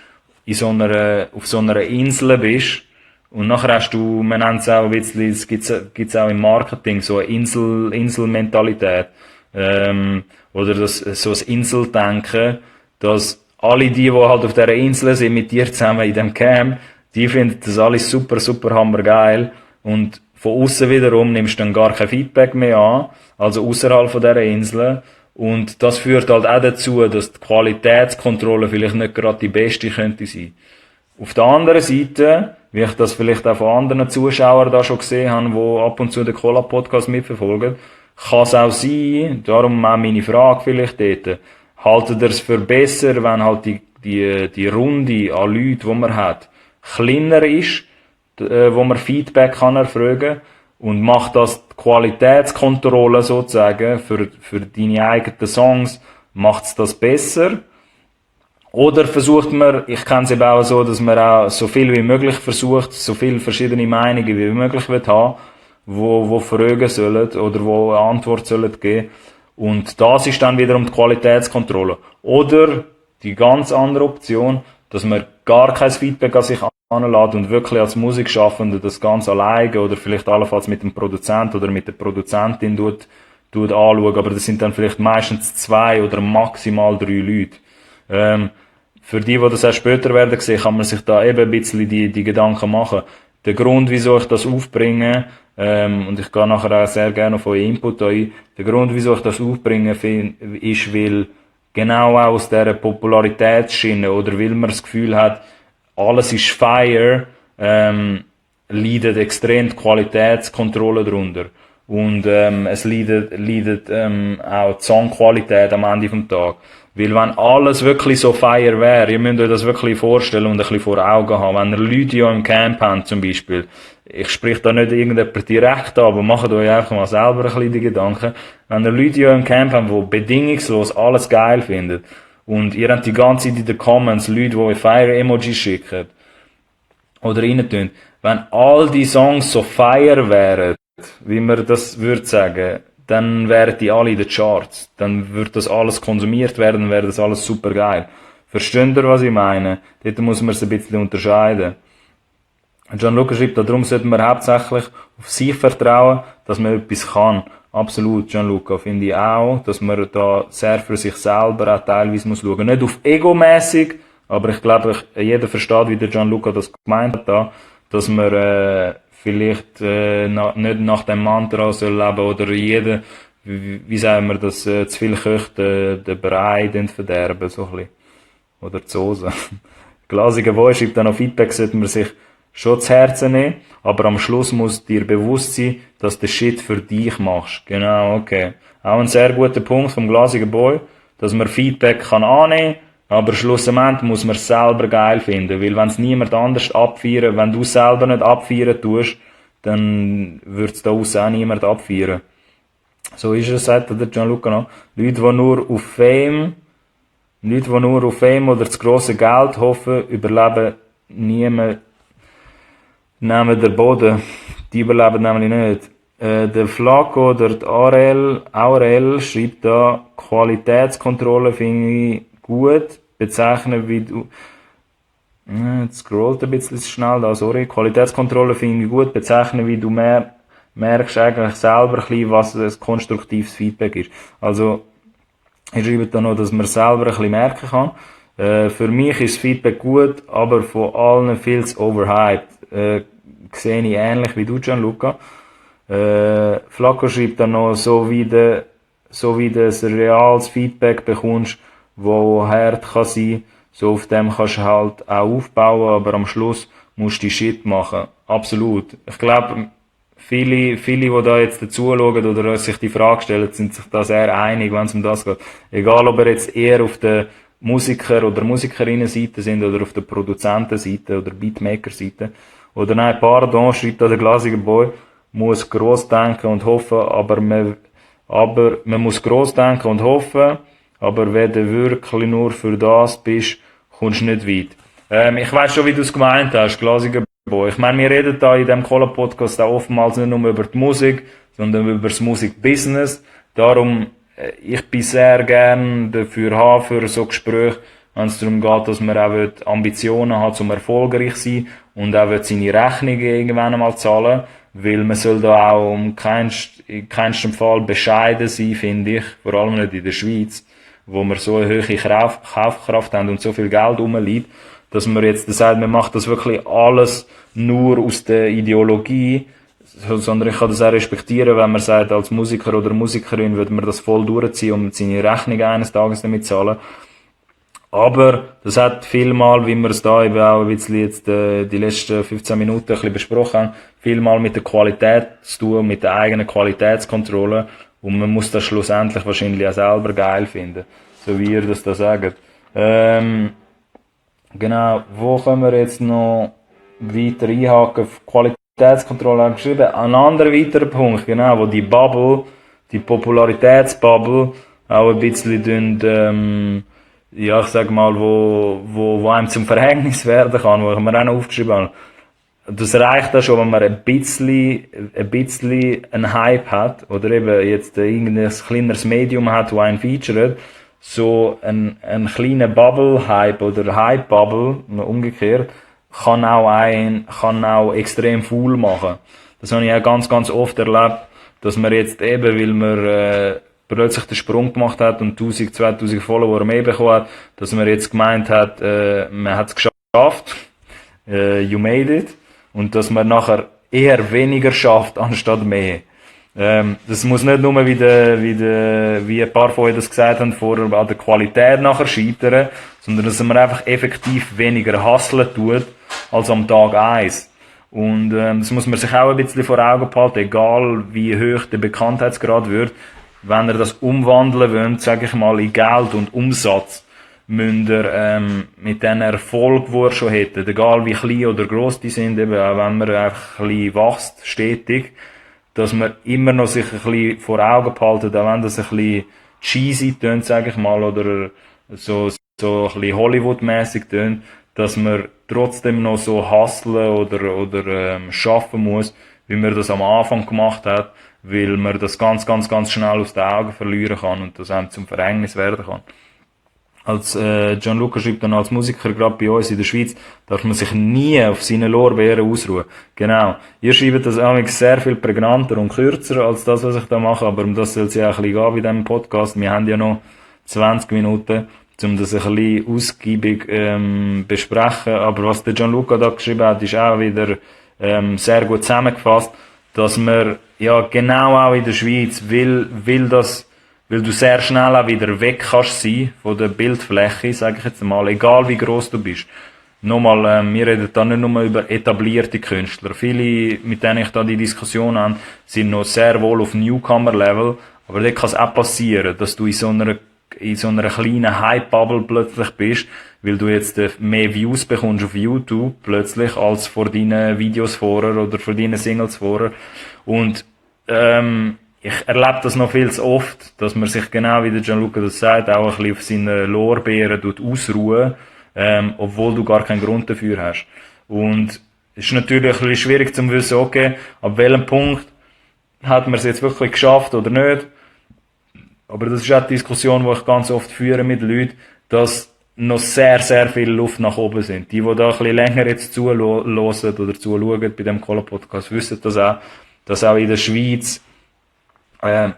auf so einer Insel bist, und nachher hast du, man nennt es auch ein bisschen, gibt's auch im Marketing, so eine Inselmentalität, oder so ein Inseldenken, dass alle die halt auf dieser Insel sind, mit dir zusammen in dem Camp, die finden das alles super hammergeil. Und von außen wiederum nimmst du dann gar kein Feedback mehr an, also außerhalb von dieser Insel. Und das führt halt auch dazu, dass die Qualitätskontrolle vielleicht nicht gerade die beste könnte sein. Auf der anderen Seite, wie ich das vielleicht auch von anderen Zuschauern da schon gesehen habe, die ab und zu den Cola-Podcast mitverfolgen, kann es auch sein, darum auch meine Frage vielleicht dort, haltet ihr es für besser, wenn halt die Runde an Leuten, die man hat, kleiner ist, wo man Feedback kann erfragen und macht das die Qualitätskontrolle sozusagen für deine eigenen Songs, macht es das besser? Oder versucht man, ich kenne es eben auch so, dass man auch so viel wie möglich versucht, so viele verschiedene Meinungen wie möglich wird haben, wo fragen sollen oder wo eine Antwort sollen geben. Und das ist dann wiederum die Qualitätskontrolle. Oder die ganz andere Option, dass man gar kein Feedback an sich anlässt und wirklich als Musikschaffende das ganz alleine oder vielleicht allenfalls mit dem Produzent oder mit der Produzentin tut anschauen. Aber das sind dann vielleicht meistens 2 oder maximal 3 Leute. Für die das auch später werden sehen, kann man sich da eben ein bisschen die Gedanken machen. Der Grund, wieso ich das aufbringe, und ich gehe nachher auch sehr gerne auf euren Input ein, der Grund, wieso ich das aufbringe, ist, weil genau auch aus dieser Popularitätsschiene oder weil man das Gefühl hat, alles ist Fire, leidet extrem die Qualitätskontrolle darunter. Und es leidet auch die Songqualität am Ende vom Tag. Weil wenn alles wirklich so Fire wäre, ihr müsst euch das wirklich vorstellen und ein bisschen vor Augen haben, wenn ihr Leute ja im Camp habt zum Beispiel, ich sprich da nicht irgendjemand direkt an, aber macht euch einfach mal selber ein bisschen die Gedanken, wenn ihr Leute ja im Camp habt, die bedingungslos alles geil finden und ihr habt die ganze Zeit in den Comments Leute, die Fire-Emojis schicken oder reintun, wenn all die Songs so Fire wären, wie man das würde sagen, dann wären die alle in den Charts. Dann würde das alles konsumiert werden, dann wäre das alles super geil. Versteht ihr, was ich meine? Dort muss man es ein bisschen unterscheiden. Gianluca schreibt, darum sollte man hauptsächlich auf sich vertrauen, dass man etwas kann. Absolut, Gianluca, finde ich auch, dass man da sehr für sich selber auch teilweise muss schauen. Nicht auf egomäßig, aber ich glaube, jeder versteht, wie der Gianluca das gemeint hat da, dass man vielleicht nicht nach dem Mantra soll leben oder jeder, wie sagen wir das, zu viel kocht, den Brei verderben, so ein bisschen. Oder die Soße. Glasiger Boy schreibt dann auf Feedback, sollte man sich schon zu Herzen nehmen, aber am Schluss muss dir bewusst sein, dass du den Shit für dich machst. Genau, okay. Auch ein sehr guter Punkt vom Glasigen Boy, dass man Feedback kann annehmen, aber schlussendlich muss man es selber geil finden, weil wenn es niemand anders abfeiern, wenn du selber nicht abfeiern tust, dann wird es da aussen auch niemand abfeiern. So ist es, sagt der Gianluca noch. Leute, die nur auf Fame oder das grosse Geld hoffen, überleben niemand, nehmen den Boden. Die überleben nämlich nicht. Der Flaco oder die Aurel schreibt da, Qualitätskontrolle finde ich gut, bezeichnen wie du, jetzt scrollt ein bisschen schnell da, sorry, Qualitätskontrolle finde ich gut, bezeichnen wie du merkst eigentlich selber ein bisschen, was ein konstruktives Feedback ist. Also, ich schreibe da noch, dass man selber ein bisschen merken kann. Für mich ist das Feedback gut, aber von allen viel zu overhyped. Sehe ich ähnlich wie du, Gianluca. Flaco schreibt dann noch, so wie du ein reales Feedback bekommst, wo hart kann sein, so auf dem kannst du halt auch aufbauen, aber am Schluss musst du die Shit machen. Absolut. Ich glaube, viele, die da jetzt dazu schauen oder sich die Frage stellen, sind sich da sehr einig, wenn es um das geht. Egal, ob er jetzt eher auf der Musiker- oder Musikerinnen-Seite sind oder auf der Produzentenseite oder Beatmaker-Seite. Oder nein, pardon, schreibt da der glasige Boy, muss gross denken und hoffen, aber man muss gross denken und hoffen, aber wenn du wirklich nur für das bist, kommst du nicht weit. Ich weiss schon, wie du es gemeint hast, glasiger Boy. Ich meine, wir reden da in dem Cola-Podcast auch oftmals nicht nur über die Musik, sondern über das Musikbusiness. Darum, ich bin sehr gern dafür haben, für so Gespräche, wenn es darum geht, dass man auch Ambitionen hat, um erfolgreich zu sein und auch seine Rechnungen irgendwann einmal zahlen, weil man soll da auch in keinsten Fall bescheiden sein, finde ich, vor allem nicht in der Schweiz, wo wir so eine hohe Kaufkraft haben und so viel Geld rumliegt, dass man jetzt sagt, man macht das wirklich alles nur aus der Ideologie, sondern ich kann das auch respektieren, wenn man sagt, als Musiker oder Musikerin würde man das voll durchziehen und seine Rechnung eines Tages damit zahlen. Aber das hat vielmal, wie wir es da eben auch ein bisschen jetzt die letzten 15 Minuten ein bisschen besprochen haben, vielmal mit der Qualität zu tun, mit der eigenen Qualitätskontrolle. Und man muss das schlussendlich wahrscheinlich auch selber geil finden, so wie ihr das da sagt. Genau, wo können wir jetzt noch weiter einhaken? Qualitätskontrolle haben wir geschrieben. Ein anderer weiterer Punkt, genau, wo die Bubble, die Popularitätsbubble auch ein bisschen ja, ich sag mal, wo einem zum Verhängnis werden kann, wo ich mir auch noch aufgeschrieben habe. Das reicht auch schon, wenn man ein bisschen einen Hype hat, oder eben jetzt irgendein kleineres Medium hat, wo einen featuret, so ein kleiner Bubble-Hype oder Hype-Bubble, umgekehrt, kann auch extrem fool machen. Das habe ich auch ganz, ganz oft erlebt, dass man jetzt eben, weil man, plötzlich den Sprung gemacht hat und 1000, 2000 Follower mehr bekommen hat, dass man jetzt gemeint hat, man hat es geschafft, you made it, und dass man nachher eher weniger schafft, anstatt mehr. Das muss nicht nur wie ein paar von euch das gesagt haben, vorher an der Qualität nachher scheitern, sondern dass man einfach effektiv weniger hustlen tut, als am Tag 1. Und das muss man sich auch ein bisschen vor Augen behalten, egal wie hoch der Bekanntheitsgrad wird. Wenn ihr das umwandeln wollt, sage ich mal, in Geld und Umsatz, müsst ihr mit den Erfolg, die ihr schon hättet, egal wie klein oder gross die sind, eben auch wenn man einfach ein bisschen wächst, stetig, dass man immer noch sich ein bisschen vor Augen behalten, auch wenn das ein bisschen cheesy tönt, sage ich mal, oder so ein bisschen Hollywood-mäßig tönt, dass man trotzdem noch so hustlen oder schaffen muss, wie man das am Anfang gemacht hat, weil man das ganz, ganz, ganz schnell aus den Augen verlieren kann und das einem zum Verhängnis werden kann. Als Gianluca schreibt dann, als Musiker, gerade bei uns in der Schweiz, darf man sich nie auf seine Lorbeeren ausruhen. Genau. Ihr schreibt das auch sehr viel prägnanter und kürzer als das, was ich da mache, aber um das soll es ja auch ein bisschen gehen bei diesem Podcast. Wir haben ja noch 20 Minuten, um das ein bisschen ausgiebig besprechen. Aber was der Gianluca da geschrieben hat, ist auch wieder sehr gut zusammengefasst, dass man ja genau auch in der Schweiz weil du sehr schnell auch wieder weg kannst sein von der Bildfläche, sage ich jetzt mal, egal wie gross du bist. Nochmal, wir reden da nicht nur über etablierte Künstler. Viele, mit denen ich da die Diskussion habe, sind noch sehr wohl auf Newcomer-Level, aber dort kann es auch passieren, dass du in so einer kleinen Hype-Bubble plötzlich bist, weil du jetzt mehr Views bekommst auf YouTube plötzlich als vor deinen Videos vorher oder vor deinen Singles vorher. Und ich erlebe das noch viel zu oft, dass man sich genau wie der Gianluca das sagt, auch ein bisschen auf seine Lorbeeren ausruhen, obwohl du gar keinen Grund dafür hast. Und es ist natürlich ein bisschen schwierig zu wissen, okay, ab welchem Punkt hat man es jetzt wirklich geschafft oder nicht. Aber das ist auch die Diskussion, die ich ganz oft führe mit Leuten, dass noch sehr, sehr viel Luft nach oben sind. Die da ein bisschen länger jetzt zuhören oder zuschauen bei dem Cola-Podcast, wissen das auch, dass auch in der Schweiz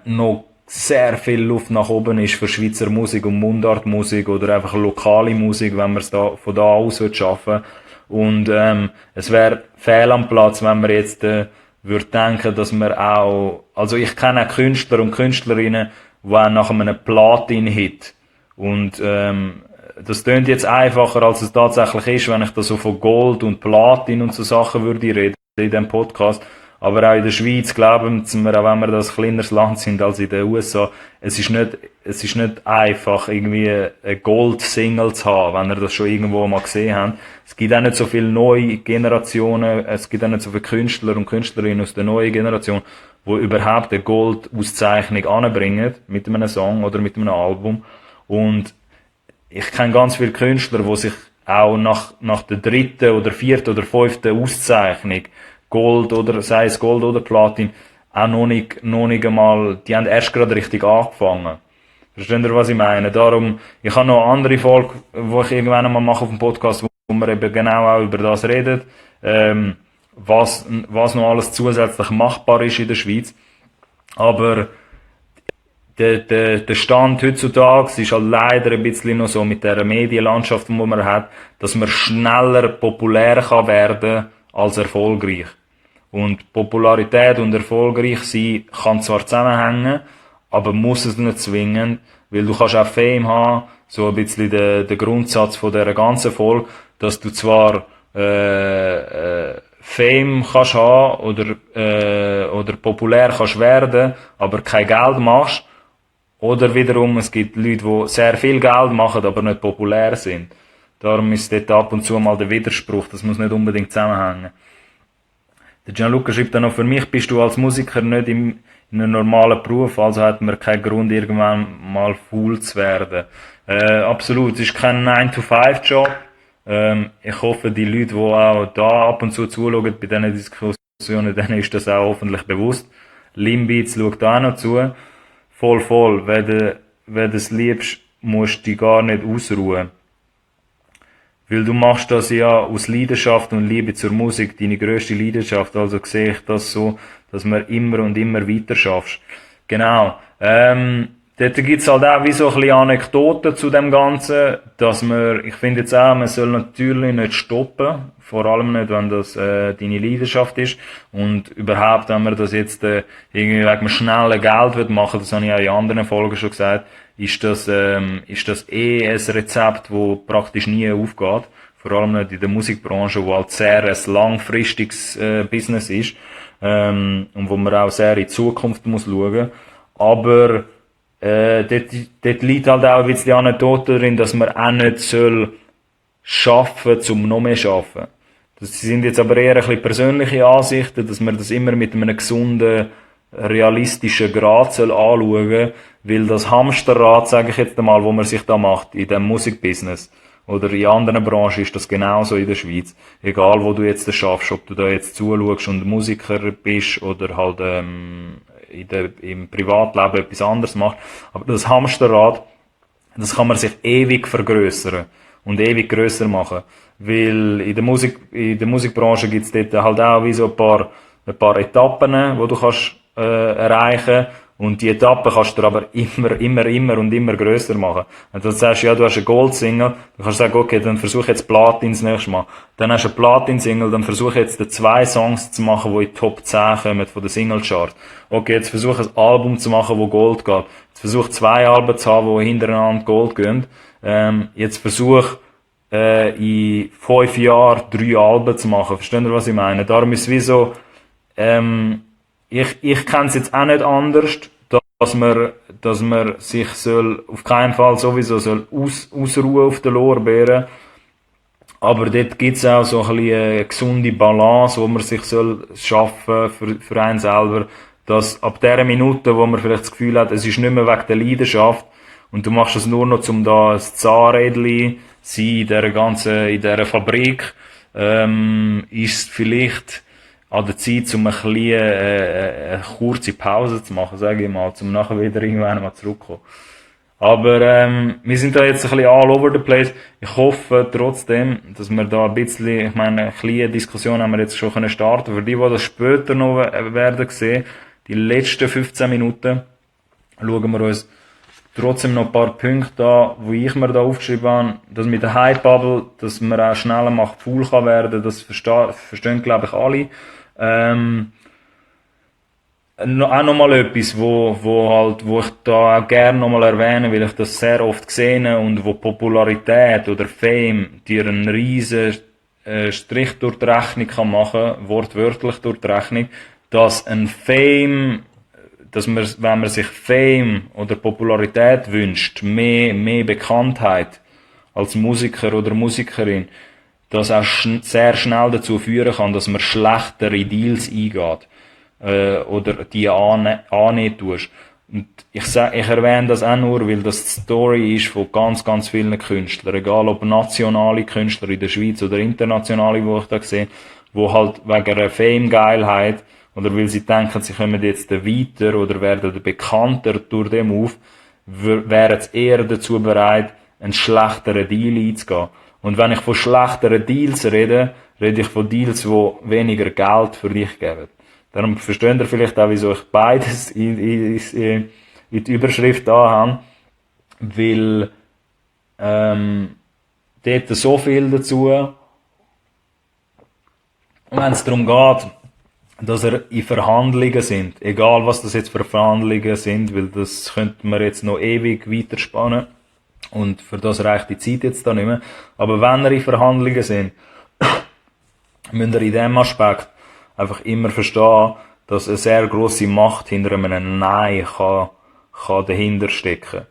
noch sehr viel Luft nach oben ist für Schweizer Musik und Mundartmusik oder einfach lokale Musik, wenn wir es da von da aus schaffen. Und es wäre fehl am Platz, wenn wir jetzt würde denken, dass wir auch, also ich kenne auch Künstler und Künstlerinnen, die auch nach einem Platin-Hit und das klingt jetzt einfacher, als es tatsächlich ist, wenn ich da so von Gold und Platin und so Sachen würde reden in diesem Podcast. Aber auch in der Schweiz glauben wir, auch wenn wir das kleineres Land sind als in den USA, es ist nicht einfach, irgendwie eine Gold-Single zu haben, wenn ihr das schon irgendwo mal gesehen habt. Es gibt auch nicht so viele neue Generationen, es gibt auch nicht so viele Künstler und Künstlerinnen aus der neuen Generation, die überhaupt eine Gold-Auszeichnung anbringen mit einem Song oder mit einem Album. Und ich kenne ganz viele Künstler, die sich auch nach der dritten oder vierten oder fünften Auszeichnung, Gold oder, sei es Gold oder Platin, auch noch nicht einmal, die haben erst gerade richtig angefangen. Versteht ihr, was ich meine? Darum, ich habe noch eine andere Folge, die ich irgendwann einmal mache auf dem Podcast, wo wir eben genau auch über das reden, was noch alles zusätzlich machbar ist in der Schweiz. Aber der Stand heutzutage ist halt leider ein bisschen noch so mit der Medienlandschaft, die man hat, dass man schneller populär kann werden als erfolgreich. Und Popularität und erfolgreich sein kann zwar zusammenhängen, aber muss es nicht zwingen, weil du kannst auch Fame haben, so ein bisschen der Grundsatz von dieser ganzen Folge, dass du zwar Fame kannst haben oder populär kannst werden, aber kein Geld machst. Oder wiederum, es gibt Leute, die sehr viel Geld machen, aber nicht populär sind. Darum ist dort ab und zu mal der Widerspruch, das muss nicht unbedingt zusammenhängen. Der Gianluca schreibt dann noch, für mich bist du als Musiker nicht in einem normalen Beruf, also hat man keinen Grund, irgendwann mal faul zu werden. Absolut, es ist kein 9-to-5-Job. Ich hoffe, die Leute, die auch da ab und zu zuschauen bei diesen Diskussionen, denen ist das auch hoffentlich bewusst. Limbeats schaut da auch noch zu. Voll. Wenn du es liebst, musst du dich gar nicht ausruhen. Weil du machst das ja aus Leidenschaft und Liebe zur Musik, deine grösste Leidenschaft. Also sehe ich das so, dass man immer und immer weiter schaffst. Genau. Dort gibt's halt auch wie so ein bisschen Anekdoten zu dem Ganzen, dass ich finde jetzt auch, man soll natürlich nicht stoppen. Vor allem nicht, wenn das deine Leidenschaft ist. Und überhaupt, wenn man das jetzt irgendwie wegen schnellen Geld machen will, das habe ich auch in anderen Folgen schon gesagt, ist das ein Rezept, das praktisch nie aufgeht. Vor allem nicht in der Musikbranche, wo halt sehr ein langfristiges Business ist und wo man auch sehr in die Zukunft muss schauen. Aber dort liegt halt auch ein bisschen Anekdote drin, dass man auch nicht schaffen zum noch mehr schaffen. Das sind jetzt aber eher ein bisschen persönliche Ansichten, dass man das immer mit einem gesunden, realistischen Grad anschauen soll, weil das Hamsterrad, sage ich jetzt einmal, wo man sich da macht, in dem Musikbusiness oder in anderen Branchen ist das genauso in der Schweiz. Egal, wo du jetzt das schaffst, ob du da jetzt zuschaust und Musiker bist oder halt im Privatleben etwas anderes machst. Aber das Hamsterrad, das kann man sich ewig vergrößern und ewig grösser machen. Weil in der Musikbranche gibt's dort halt auch wie so ein paar Etappen, wo du kannst erreichen. Und die Etappe kannst du aber immer grösser machen. Wenn du sagst, ja, du hast eine Gold-Single, dann kannst du sagen, okay, dann versuch jetzt Platin das nächste Mal. Dann hast du eine Platin-Single, dann versuch jetzt 2 Songs zu machen, die in die Top 10 kommen von der Single-Chart. Okay, jetzt versuch ein Album zu machen, wo Gold geht. Jetzt versuch 2 Alben zu haben, die hintereinander Gold gehen. Jetzt versuch, in 5 Jahren 3 Alben zu machen. Versteht ihr, was ich meine? Darum ist es wie so, ich kenne es jetzt auch nicht anders, dass man sich auf keinen Fall sowieso ausruhen auf den Lorbeeren. Aber dort gibt's auch so ein bisschen eine gesunde Balance, wo man sich schaffen für einen selber, dass ab der Minute, wo man vielleicht das Gefühl hat, es ist nicht mehr wegen der Leidenschaft und du machst es nur noch, um da ein Zahnrädchen sein in dieser Fabrik, ist es vielleicht an der Zeit, um ein bisschen eine kurze Pause zu machen, sage ich mal, um nachher wieder irgendwann mal zurückzukommen. Aber wir sind da jetzt ein bisschen all over the place. Ich hoffe trotzdem, dass wir da ein bisschen, ich meine, eine kleine Diskussion haben wir jetzt schon starten können. Für die das später noch werden sehen, die letzten 15 Minuten, schauen wir uns trotzdem noch ein paar Punkte an, die ich mir da aufgeschrieben habe. Das mit der Hype-Bubble, dass man auch schneller mal faul kann werden, das verstehen, glaube ich, alle. Auch nochmal etwas, wo ich da auch gerne nochmal erwähne, weil ich das sehr oft sehe und wo Popularität oder Fame dir einen riesen Strich durch die Rechnung kann machen, wortwörtlich durch die Rechnung. dass wenn man sich Fame oder Popularität wünscht, mehr Bekanntheit als Musiker oder Musikerin, das auch sehr schnell dazu führen kann, dass man schlechtere Deals eingeht, oder die annehmen tust. Und ich erwähne das auch nur, weil das die Story ist von ganz, ganz vielen Künstlern, egal ob nationale Künstler in der Schweiz oder internationale, wo ich da sehe, wo halt wegen einer Fame-Geilheit oder weil sie denken, sie kommen jetzt weiter oder werden bekannter durch den Move, wären sie eher dazu bereit, einen schlechteren Deal einzugehen. Und wenn ich von schlechteren Deals rede ich von Deals, die weniger Geld für dich geben. Darum versteht ihr vielleicht auch, wieso ich beides in die Überschrift da habe, weil dort so viel dazu, wenn es darum geht, dass in Verhandlungen sind, egal was das jetzt für Verhandlungen sind, weil das könnte man jetzt noch ewig weiterspannen und für das reicht die Zeit jetzt da nicht mehr, aber wenn ihr in Verhandlungen sind, müsst ihr in diesem Aspekt einfach immer verstehen, dass eine sehr grosse Macht hinter einem Nein kann dahinter stecken.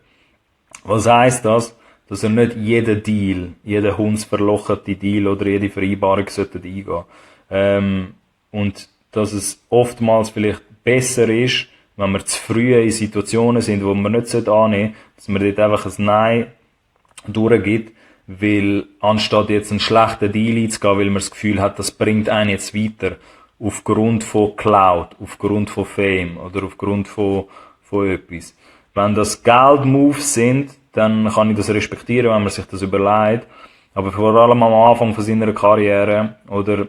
Was heisst das? Dass ihr nicht jeden Deal, jeden hundsverlocherte Deal oder jede Vereinbarung eingehen und dass es oftmals vielleicht besser ist, wenn wir zu früh in Situationen sind, wo man nicht annehmen sollte, dass man dort einfach ein Nein durchgibt, weil anstatt jetzt einen schlechten Deal einzugehen, weil man das Gefühl hat, das bringt einen jetzt weiter, aufgrund von Cloud, aufgrund von Fame oder aufgrund von etwas. Wenn das Geldmoves sind, dann kann ich das respektieren, wenn man sich das überlegt. Aber vor allem am Anfang von seiner Karriere oder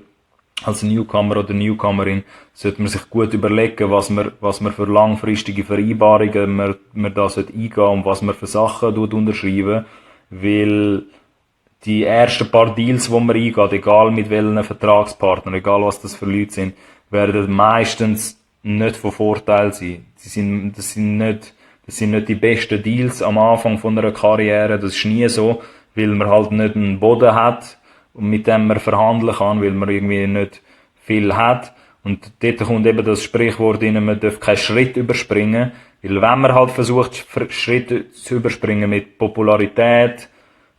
als Newcomer oder Newcomerin sollte man sich gut überlegen, was man für langfristige Vereinbarungen man da eingehen und was man für Sachen unterschreiben, weil die ersten paar Deals, die man eingeht, egal mit welchen Vertragspartnern, egal was das für Leute sind, werden meistens nicht von Vorteil sein. Das sind nicht die besten Deals am Anfang von einer Karriere, das ist nie so, weil man halt nicht einen Boden hat, mit dem man verhandeln kann, weil man irgendwie nicht viel hat. Und dort kommt eben das Sprichwort rein, man darf keinen Schritt überspringen, weil wenn man halt versucht, Schritte zu überspringen mit Popularität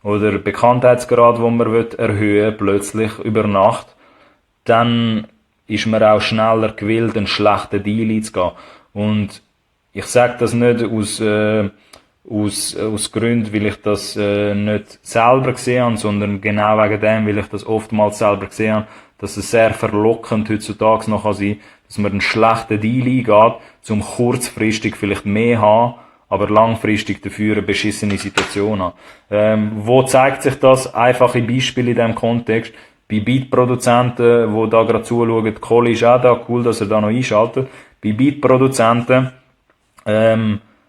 oder Bekanntheitsgrad, wo man erhöhen plötzlich über Nacht, dann ist man auch schneller gewillt, einen schlechten Deal einzugehen. Und ich sage das nicht aus Gründen, weil ich das nicht selber gesehen habe, sondern genau wegen dem, weil ich das oftmals selber gesehen habe, dass es sehr verlockend heutzutage noch sein kann, dass man einen schlechten Deal eingeht, um kurzfristig vielleicht mehr haben, aber langfristig dafür eine beschissene Situation haben. Wo zeigt sich das? Einfache Beispiele in diesem Kontext. Bei Beatproduzenten, die da gerade zuschauen, Colli ist auch da, cool, dass er da noch einschaltet. Bei Beatproduzenten,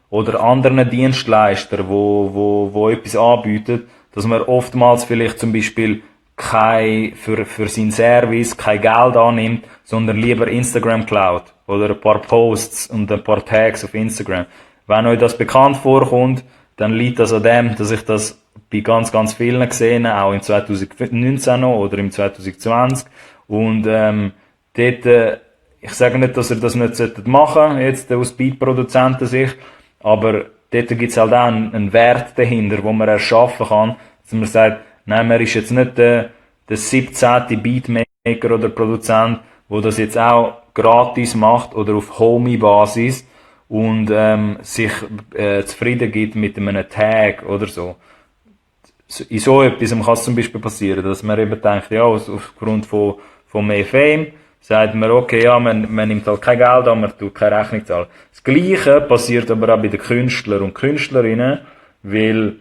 oder anderen Dienstleister, wo etwas anbieten, dass man oftmals vielleicht zum Beispiel für seinen Service kein Geld annimmt, sondern lieber Instagram Cloud oder ein paar Posts und ein paar Tags auf Instagram. Wenn euch das bekannt vorkommt, dann liegt das an dem, dass ich das bei ganz, ganz vielen gesehen habe, auch im 2019 noch oder im 2020. Und dort, ich sage nicht, dass ihr das nicht machen solltet, jetzt aus Beatproduzentensicht, aber dort gibt es halt auch einen Wert dahinter, wo man erschaffen kann, dass man sagt, nein, man ist jetzt nicht der 17. Beatmaker oder Produzent, wo das jetzt auch gratis macht oder auf Homie-Basis und sich zufrieden gibt mit einem Tag oder so. In so etwas kann es zum Beispiel passieren, dass man eben denkt, ja, aufgrund von mehr Fame, sagt man, okay, ja, man nimmt halt kein Geld an, man tut keine Rechnung zahlen. Das Gleiche passiert aber auch bei den Künstlern und Künstlerinnen, weil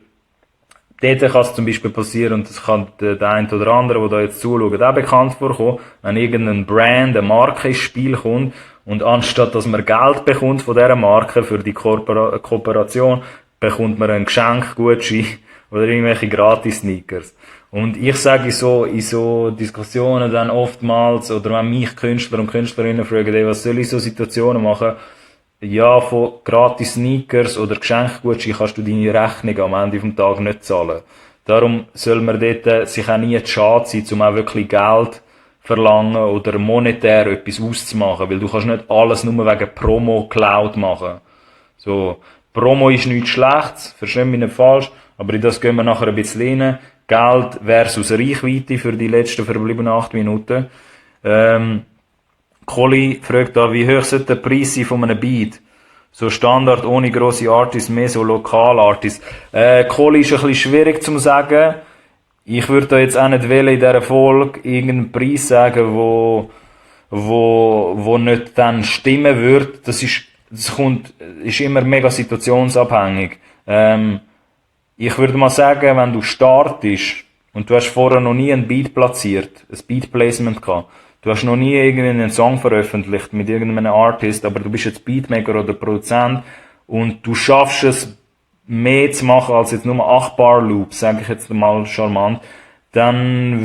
dort kann es zum Beispiel passieren, und das kann der eine oder andere, der da jetzt zuschaut, auch bekannt vorkommen, wenn irgendein Brand, eine Marke ins Spiel kommt und anstatt dass man Geld bekommt von dieser Marke für die Kooperation, bekommt man einen Geschenkgutschein oder irgendwelche Gratis-Sneakers. Und ich sage in so Diskussionen dann oftmals, oder wenn mich Künstler und Künstlerinnen fragen, ey, was soll ich in so Situationen machen? Ja, von gratis Sneakers oder Geschenkgutschein kannst du deine Rechnung am Ende vom Tag nicht zahlen. Darum soll man dort sich auch nie zu schade sein, um auch wirklich Geld verlangen oder monetär etwas auszumachen, weil du kannst nicht alles nur wegen Promo Cloud machen. So, Promo ist nichts Schlechtes, versteh mich nicht falsch, aber in das gehen wir nachher ein bisschen rein. Geld versus Reichweite für die letzten verbliebenen 8 Minuten. Colli fragt da, wie hoch sollte der Preis sein von einem Beat? So Standard, ohne grosse Artists, mehr so Lokal-Artists. Colli ist ein bisschen schwierig zu sagen. Ich würde da jetzt auch nicht wählen, in dieser Folge irgendeinen Preis sagen, wo nicht dann stimmen wird. Ist immer mega situationsabhängig. Ich würde mal sagen, wenn du startest und du hast vorher noch nie ein Beat platziert, ein Beat Placement gehabt, du hast noch nie irgendwie einen Song veröffentlicht mit irgendeinem Artist, aber du bist jetzt Beatmaker oder Produzent und du schaffst es, mehr zu machen als jetzt nur 8 Bar Loops, sage ich jetzt mal charmant, dann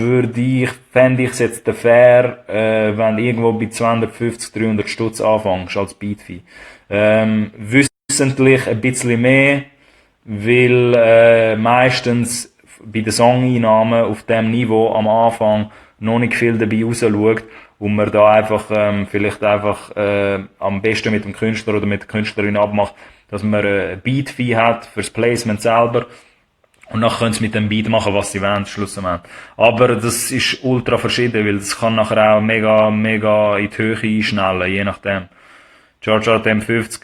fände ich es jetzt fair, wenn du irgendwo bei 250, 300 Stutz anfängst als Beatfee. Wissentlich ein bisschen mehr, weil meistens bei den Songeinnahmen auf dem Niveau am Anfang noch nicht viel dabei rausschaut und man da einfach vielleicht einfach am besten mit dem Künstler oder mit der Künstlerin abmacht, dass man ein Beat-Fee hat fürs Placement selber und dann können sie mit dem Beat machen, was sie wollen, schlussendlich. Aber das ist ultra verschieden, weil das kann nachher auch mega, mega in die Höhe einschnellen, je nachdem. George M50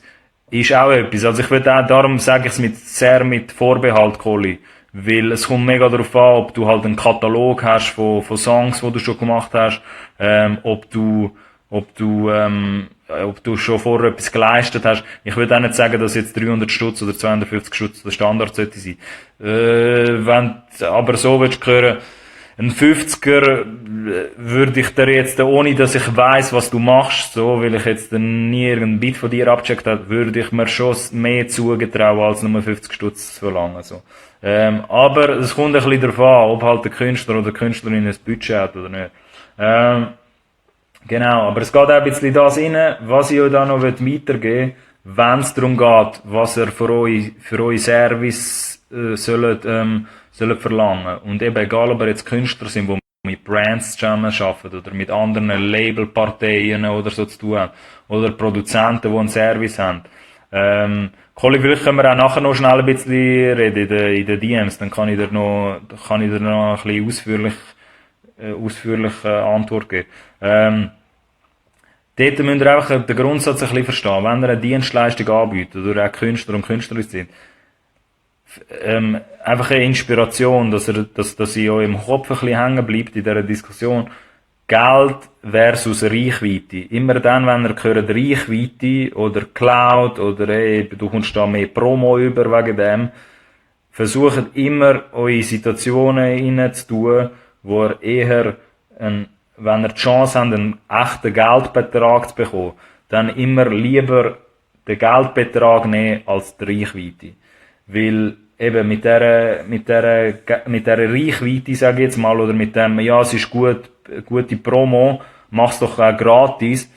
ist auch etwas. Also ich würde auch, darum sage ich es sehr mit Vorbehalt, Colli. Weil es kommt mega darauf an, ob du halt einen Katalog hast von Songs, die du schon gemacht hast, ob du schon vorher etwas geleistet hast. Ich würde auch nicht sagen, dass jetzt 300 Stutz oder 250 Stutz der Standard sollte sein. Wenn du aber so willst hören, ein 50er würde ich dir jetzt, ohne dass ich weiss, was du machst, so, weil ich jetzt nie irgendein Beat von dir abgecheckt habe, würde ich mir schon mehr zugetrauen, als nur 50 Stutz zu verlangen, so. Aber es kommt ein bisschen darauf an, ob halt der Künstler oder die Künstlerin ein Budget hat oder nicht. Genau, aber es geht auch ein bisschen das rein, was ich euch da noch weitergeben will, wenn es darum geht, was ihr für euch Service sollen verlangen. Und eben, egal ob ihr jetzt Künstler sind, die mit Brands zusammenarbeiten oder mit anderen Labelparteien oder so zu tun haben, oder Produzenten, die einen Service haben. Colli, vielleicht können wir auch nachher noch schnell ein bisschen reden in den DMs, dann kann ich dir noch ein bisschen ausführlich Antwort geben. Dort müsst ihr einfach den Grundsatz ein bisschen verstehen. Wenn ihr eine Dienstleistung anbietet, oder auch Künstler und Künstlerinnen sind, einfach eine Inspiration, dass in eurem Kopf ein bisschen hängen bleibt in dieser Diskussion. Geld versus Reichweite. Immer dann, wenn ihr hört Reichweite oder Cloud oder du kommst da mehr Promo über wegen dem, versucht immer eure Situationen reinzutun, wo ihr eher, wenn ihr die Chance habt, einen echten Geldbetrag zu bekommen, dann immer lieber den Geldbetrag nehmen als die Reichweite. Weil eben mit der Reichweite, sage ich jetzt mal, oder mit dem, ja, es ist gute Promo, mach's doch auch gratis,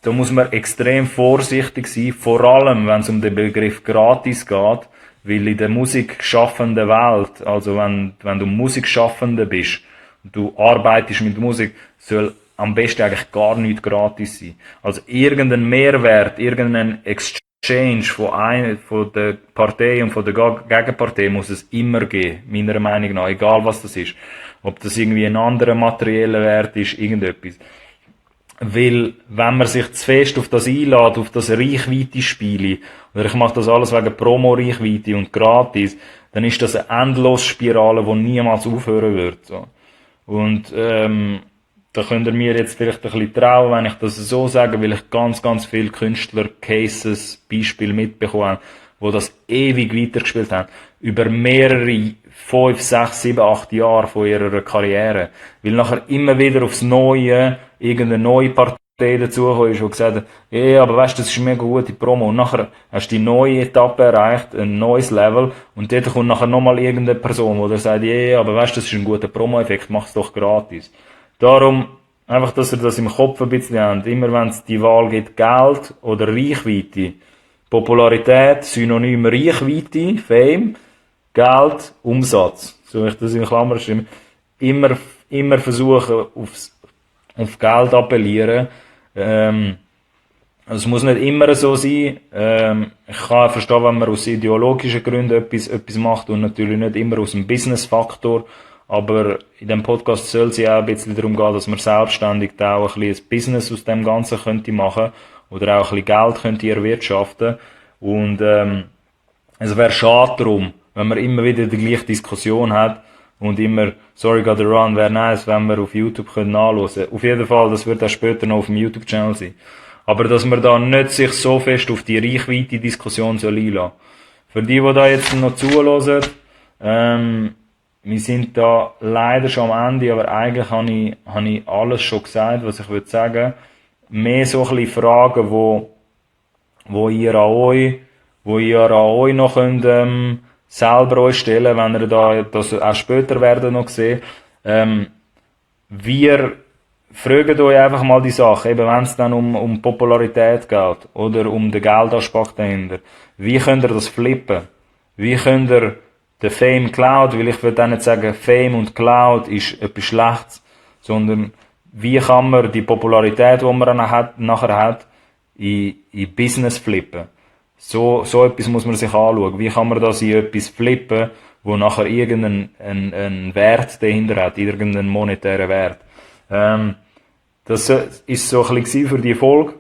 da muss man extrem vorsichtig sein, vor allem, wenn es um den Begriff gratis geht, weil in der musikschaffenden Welt, also wenn du Musikschaffender bist, und du arbeitest mit Musik, soll am besten eigentlich gar nichts gratis sein. Also irgendein Mehrwert, irgendein Exchange von der Partei und von der Gegenpartei muss es immer geben, meiner Meinung nach, egal was das ist. Ob das irgendwie ein anderer materieller Wert ist, irgendetwas. Weil, wenn man sich zu fest auf das einlädt, auf das Reichweite-Spiele, oder ich mache das alles wegen Promo-Reichweite und gratis, dann ist das eine Endlosspirale, die niemals aufhören wird, so. Und, da könnt ihr mir jetzt vielleicht ein bisschen trauen, wenn ich das so sage, weil ich ganz, ganz viele Künstler-Cases, Beispiele mitbekommen habe, die das ewig weitergespielt haben. Über mehrere 5, 6, 7, 8 Jahre von ihrer Karriere. Weil nachher immer wieder aufs Neue irgendeine neue Partei dazugekommen ist, die gesagt hat, ja, aber weißt du, das ist eine mega gute Promo. Und nachher hast du die neue Etappe erreicht, ein neues Level, und dort kommt nachher nochmal irgendeine Person, die sagt, ja, aber weißt du, das ist ein guter Promo-Effekt, mach's doch gratis. Darum, einfach, dass ihr das im Kopf ein bisschen habt. Immer wenn es die Wahl gibt, Geld oder Reichweite. Popularität, Synonym Reichweite, Fame, Geld, Umsatz. So ich das in Klammern schreibe. Immer versuchen, auf Geld appellieren. Es muss nicht immer so sein. Ich kann verstehen, wenn man aus ideologischen Gründen etwas macht und natürlich nicht immer aus dem Business-Faktor. Aber in dem Podcast soll es ja auch ein bisschen darum gehen, dass man selbstständig da auch ein bisschen ein Business aus dem Ganzen könnte machen oder auch ein bisschen Geld könnte erwirtschaften. Und es wäre schade darum, wenn man immer wieder die gleiche Diskussion hat und immer «Sorry, got the run» wäre nice, wenn wir auf YouTube nachhören können. Auf jeden Fall, das wird auch später noch auf dem YouTube-Channel sein. Aber dass man da nicht sich so fest auf die Reichweite-Diskussion einlassen soll. Für die da jetzt noch zuhören, wir sind da leider schon am Ende, aber eigentlich habe ich alles schon gesagt, was ich würde sagen. Mehr so ein bisschen Fragen, wo ihr an euch noch könnt, selber euch stellen, wenn ihr da das auch später werden noch sehen. Wir fragt euch einfach mal die Sache, eben wenn es dann um Popularität geht oder um den Geldaspekt dahinter. Wie könnt ihr das flippen? Wie könnt ihr den Fame Cloud, weil ich würde auch nicht sagen, Fame und Cloud ist etwas Schlechtes, sondern wie kann man die Popularität, die man nachher hat, in Business flippen? So etwas muss man sich anschauen. Wie kann man das in etwas flippen, wo nachher irgendeinen Wert dahinter hat, irgendeinen monetären Wert? Das ist so ein bisschen für die Folge.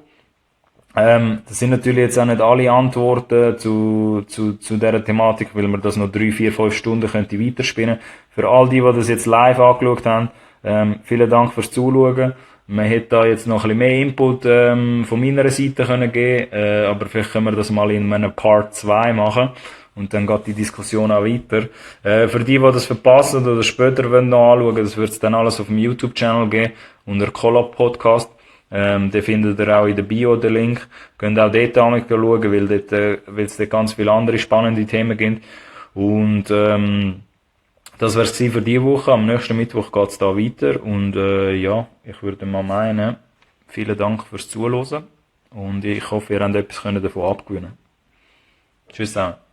Das sind natürlich jetzt auch nicht alle Antworten zu dieser Thematik, weil wir das noch 3, 4, 5 Stunden könnte weiterspinnen. Für all die das jetzt live angeschaut haben, vielen Dank fürs Zuschauen. Man hätte da jetzt noch ein bisschen mehr Input von meiner Seite können geben, aber vielleicht können wir das mal in einem Part 2 machen. Und dann geht die Diskussion auch weiter. Für die das verpassen oder später wollen noch anschauen, das wird es dann alles auf dem YouTube-Channel geben, unter Collab Podcast. Den findet ihr auch in der Bio, den Link. Könnt auch dort schauen, weil es dort ganz viele andere spannende Themen gibt. Und das wär's für diese Woche. Am nächsten Mittwoch geht's da weiter. Und ja, ich würde mal meinen, vielen Dank fürs Zuhören. Und ich hoffe, ihr habt etwas davon abgewinnen. Tschüss zusammen.